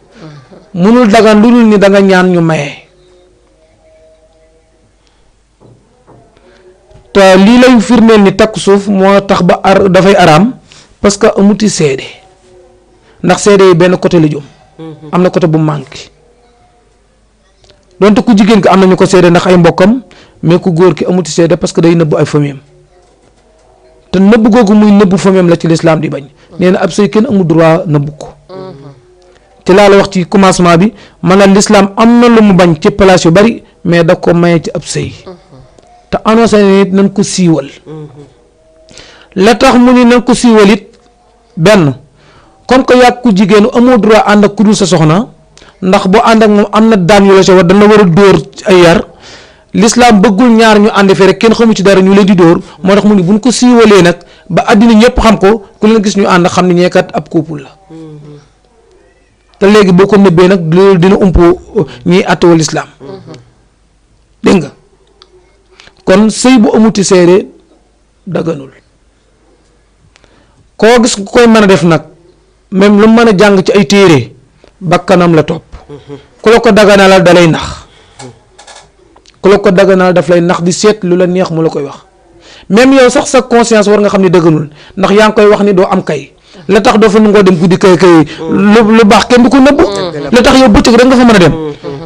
mënul dagan lu dul ni da nga ñaan ñu maye te lii lay firndeel ni takk suuf moo tax ba dafay araam parce que amuti seede ndax seede yi benn côté la jëm am na côté bu manqué donte ku jigéen ki am na ñu ko seede ndax ay mbokkam mais ku góor ki amuti seede parce que day nëbb ay famiyam te nëbb googu muy nëbb famiyam la ci lislaam di bañ nee na ab sëy kenn amul droit nëbb ko ci laa la wax ci commencement bi man la lislaam am na lu mu bañ ci place yu bari mais da ko maye ci ab sëy te annoncé nit nañ ko siiwal la tax mu ni nañ ko siiwal it benn comme que yàgg ku jigéenu amoo droit ànd ak ku dul sa soxna ndax boo ànd ak moom am na daan yu la sa war dana war a dóor ay yar l'islam bëggul ñaar ñu ànd fi rek kenn xamu ci dara ñu leen di dóor moo tax mu ni buñ ko siiwalee nag ba àddina ñëpp xam ko ku leen gis ñu ànd xam ne ñeekat ab couple la te léegi boo ko nëbbee nag loolu dina umpo ñiy àttewoo l'islam dégg nga kon sëy bu amuti seede daganul koo gis ku koy mën a def nag même lu mën a jàng ci ay téere bakkanam la topp ku la ko daganalal da lay nax ku la ko daganal daf lay nax di seet lu la neex mu la koy wax même yow sax sa conscience war nga xam ne dëgganul ndax yaa ngi koy wax ni doo am kay la tax doo fa nangoo dem guddi kay lu baax kenn du ko nëbb la tax yow bëccëg rek nga fa mën a dem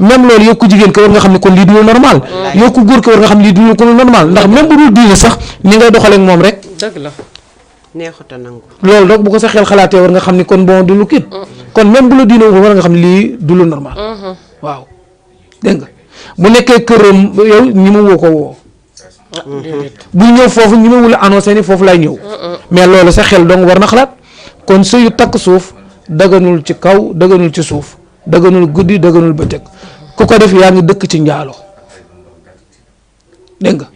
même loolu yow ku jigéen ko war nga xam ne kon lii du lu normal yow ku góor ko war nga xam ne lii du lu ko normal ndax même bu dul diine sax ni ngay doxalee ak moom rek dëgg la neexuta nangu loolu rek bu ko sa xel xalaatee war nga xam ni kon bon du lu kit kon même bu la diine war nga xam ne lii du lu normal waaw dégg nga bu nekkee këram yow ñi ma woo ko woo bu ñëw foofu ñi ma wula annoncé ni foofu lay ñëw mais loolu sa xel dong war na xalaat kon sëyu takk suuf daganul ci kaw daganul ci suuf daganul guddi daganul bëccëg ku ko def yaa ngi dëkk ci njaalo dégg nga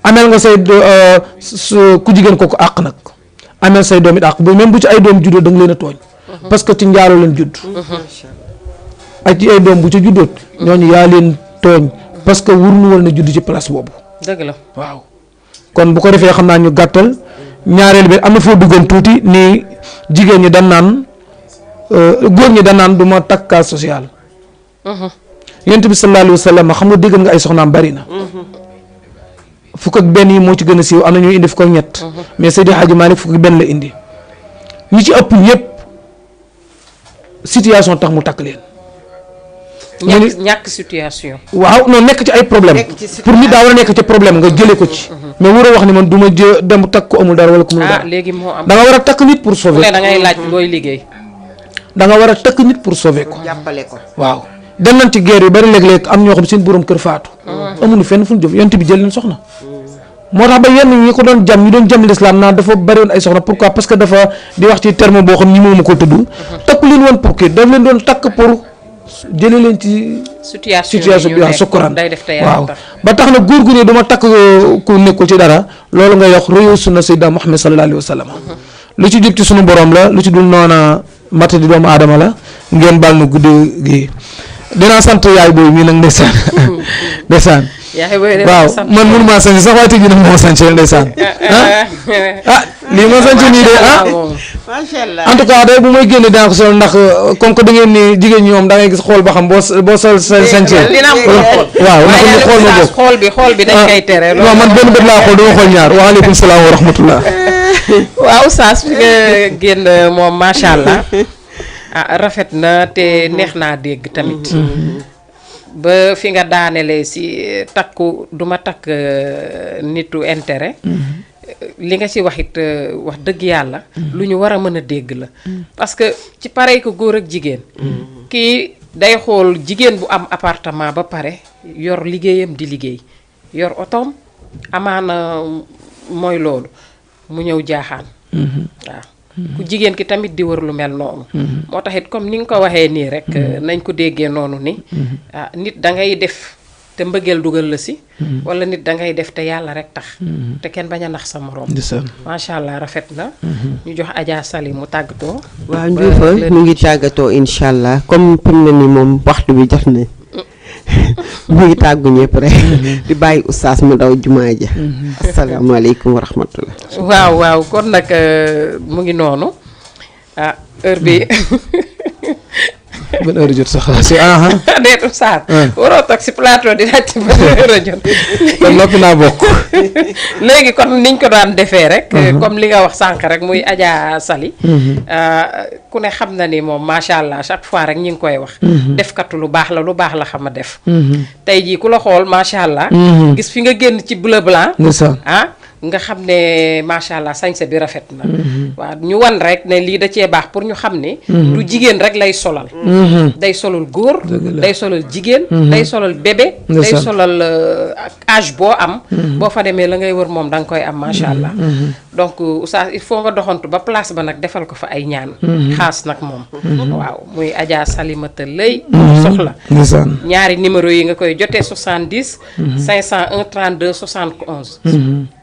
ameel nga say ku jigéen kooku àq nag ameel say doom it àq bu même bu ci ay doom juddoo da nga leen a tooñ parce que ci njaalo leen judd ak ci ay doom bu ci juddoot ñooñu yaa leen tooñ parce que wur nu wal na judd ci place boobu dëgg la waaw kon bu ko defee xam naa ñu gàttal ñaareel bi am na foo duggoon tuuti nii jigéen ñi dan naan góor ñi dan naan du ma takk cas social yonent bi sallallahu alayhi wa sallam xam nga déggal nga ay soxnaam bari na fukk ak benn yi moo ci gën a siiw am na ñuy indi fukk ak ñett mais Seydi Hadji Malick fukk ak benn la indi ñi ci ëpp ñëpp situation tax mu takk leen. ñàkk situation. waaw non nekk ci ay problème pour nit daa war a nekk ci problème nga jëlee ko ci. mais waroo wax ni man du ma dem takk ko amul dara wala ku amul dara. léegi moo am da nga war a takk nit pour sauver ko. da ngay laaj booy liggéey. da nga war a takk nit pour sauver ko. jàppale ko. waaw dem nañ ci guerre yu bari léeg-léeg am ñoo xam seen borom kër faatu. amuñu fenn fu ñu jëm yonent bi jël leen soxna. moo tax ba yenn ñi ko doon jam ñi doon jam l'islam naan dafa bari woon ay soxna pourquoi parce que dafa di wax ci terme boo xam ñi mooma ko tudd. takku leen woon pour kii daf leen doon takk pour jëlee leen ci. situation bi waaw sukkuraan waaw ba tax na góor gu ne dama takk ku nekkul ci dara loolu nga wax royo sunna Sayyidina Muhammad sallallahu alayhi wa sallam lu ci jub ci sunu borom la lu ci dul noona mata di doomu aadama la ngeen baal na guddi gi dinaa sant yaay boobu mii nag ndeysaan ndeysaan waaw man mënu maa sañ sax waaye tëj nag moo sañ ndeysaan lii ma sañ nii de macha allah en tout cas day bu may génne dinaa ko sol ndax comme que da ngeen ni jigéen ñi moom da ngay gis xool ba xam boo sol sañcee waaw ndax ñu xool ma bokk xool bi dañ koy tere non man benn bët laa xool dama xool ñaar waaleykum salaam wa rahmatullah waaw Oustaz fi nga génn moom macha allah rafet na te neex naa dégg tamit ba fi nga daanelee si takku duma takk nitu intérêt li nga ci wax it wax dëgg yàlla lu ñu war a mën a dégg la parce que ci pareil que góor ak jigéen kii day xool jigéen bu am appartement ba pare yor liggéeyam di liggéey yor otoom amaana mooy loolu mu ñëw jaaxaan waaw ku jigéen ki tamit di wër lu mel noonu moo tax it comme ni nga ko waxee nii rek nañ ko déggee noonu ni nit da ngay def te mbëggeel dugal la si wala nit da ngay def te yàlla rek tax te kenn bañ a nax sa morom macha allah rafet na ñu jox Adja Sali mu tàggatoo waaw Ndioufa mu ngi tàggatoo incha allah comme pim na ni moom waxtu bi jot na mu ngi tàggu ñëpp rek di bàyyi oustaz mu daw jumaa ja asalaamaaleykum wa rahmatullah waaw kon nag mu ngi noonu heure bi ban heure jot sax si déet oustaz waroo toog si plateau di laajte ban heure jot kon noppi naa bokk léegi kon niñ ko daan defee rek comme li nga wax sànq rek muy Adja Sali ku ne xam na ni moom macha allah chaque fois rek ñi ngi koy wax defkatu lu baax la xam a def tey jii ku la xool macha allah gis fi nga génn ci bleu blanc nga xam ne macha allah sañse bi rafet na waaw ñu wan rek ne lii da cee baax pour ñu xam ne du jigéen rek lay solal day solal góor day solal jigéen day solal bébé day solal âge boo am boo fa demee la ngay wër moom da nga koy am macha allah donc oustaz il faut nga doxantu ba place ba nag defal ko fa ay ñaan xaas nag moom waaw muy Adja Salimata Lay soxla ñaari numéro yi nga koy jotee 70 501 32 71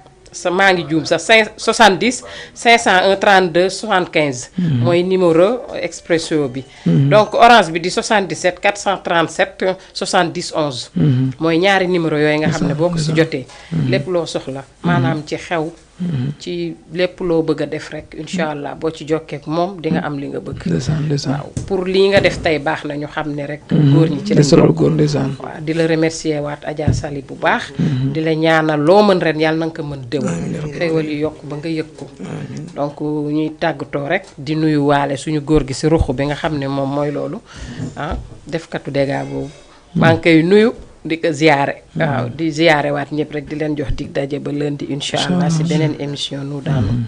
maa ngi juum sax 70 501 32 75 mooy numéro expresso bi donc orange bi di 77 437 70 11 mooy ñaari numéro yooyu nga xam ne boo ko si jotee lépp loo soxla maanaam ci xew ci lépp loo bëgg a def rek incha allah boo ci jokkeek moom di nga am li nga bëgg waaw pour lii nga def tey baax na ñu xam ne rek góor ñi ci lañ bokk waaw di la remercier waat Adja Sali bu baax di la ñaanal loo mën ren yàlla na nga ko mën déwén xéewal yi yokk ba nga yëg ko donc ñuy tàggatoo rek di nuyu waale suñu góor gi si ruq bi nga xam ne moom mooy loolu defkatu dégâts boobu maa ngi koy nuyu di ko ziyaare waaw di ziyaare waat ñëpp rek di leen jox dig daje ba lundi incha allah si beneen émission nu daanu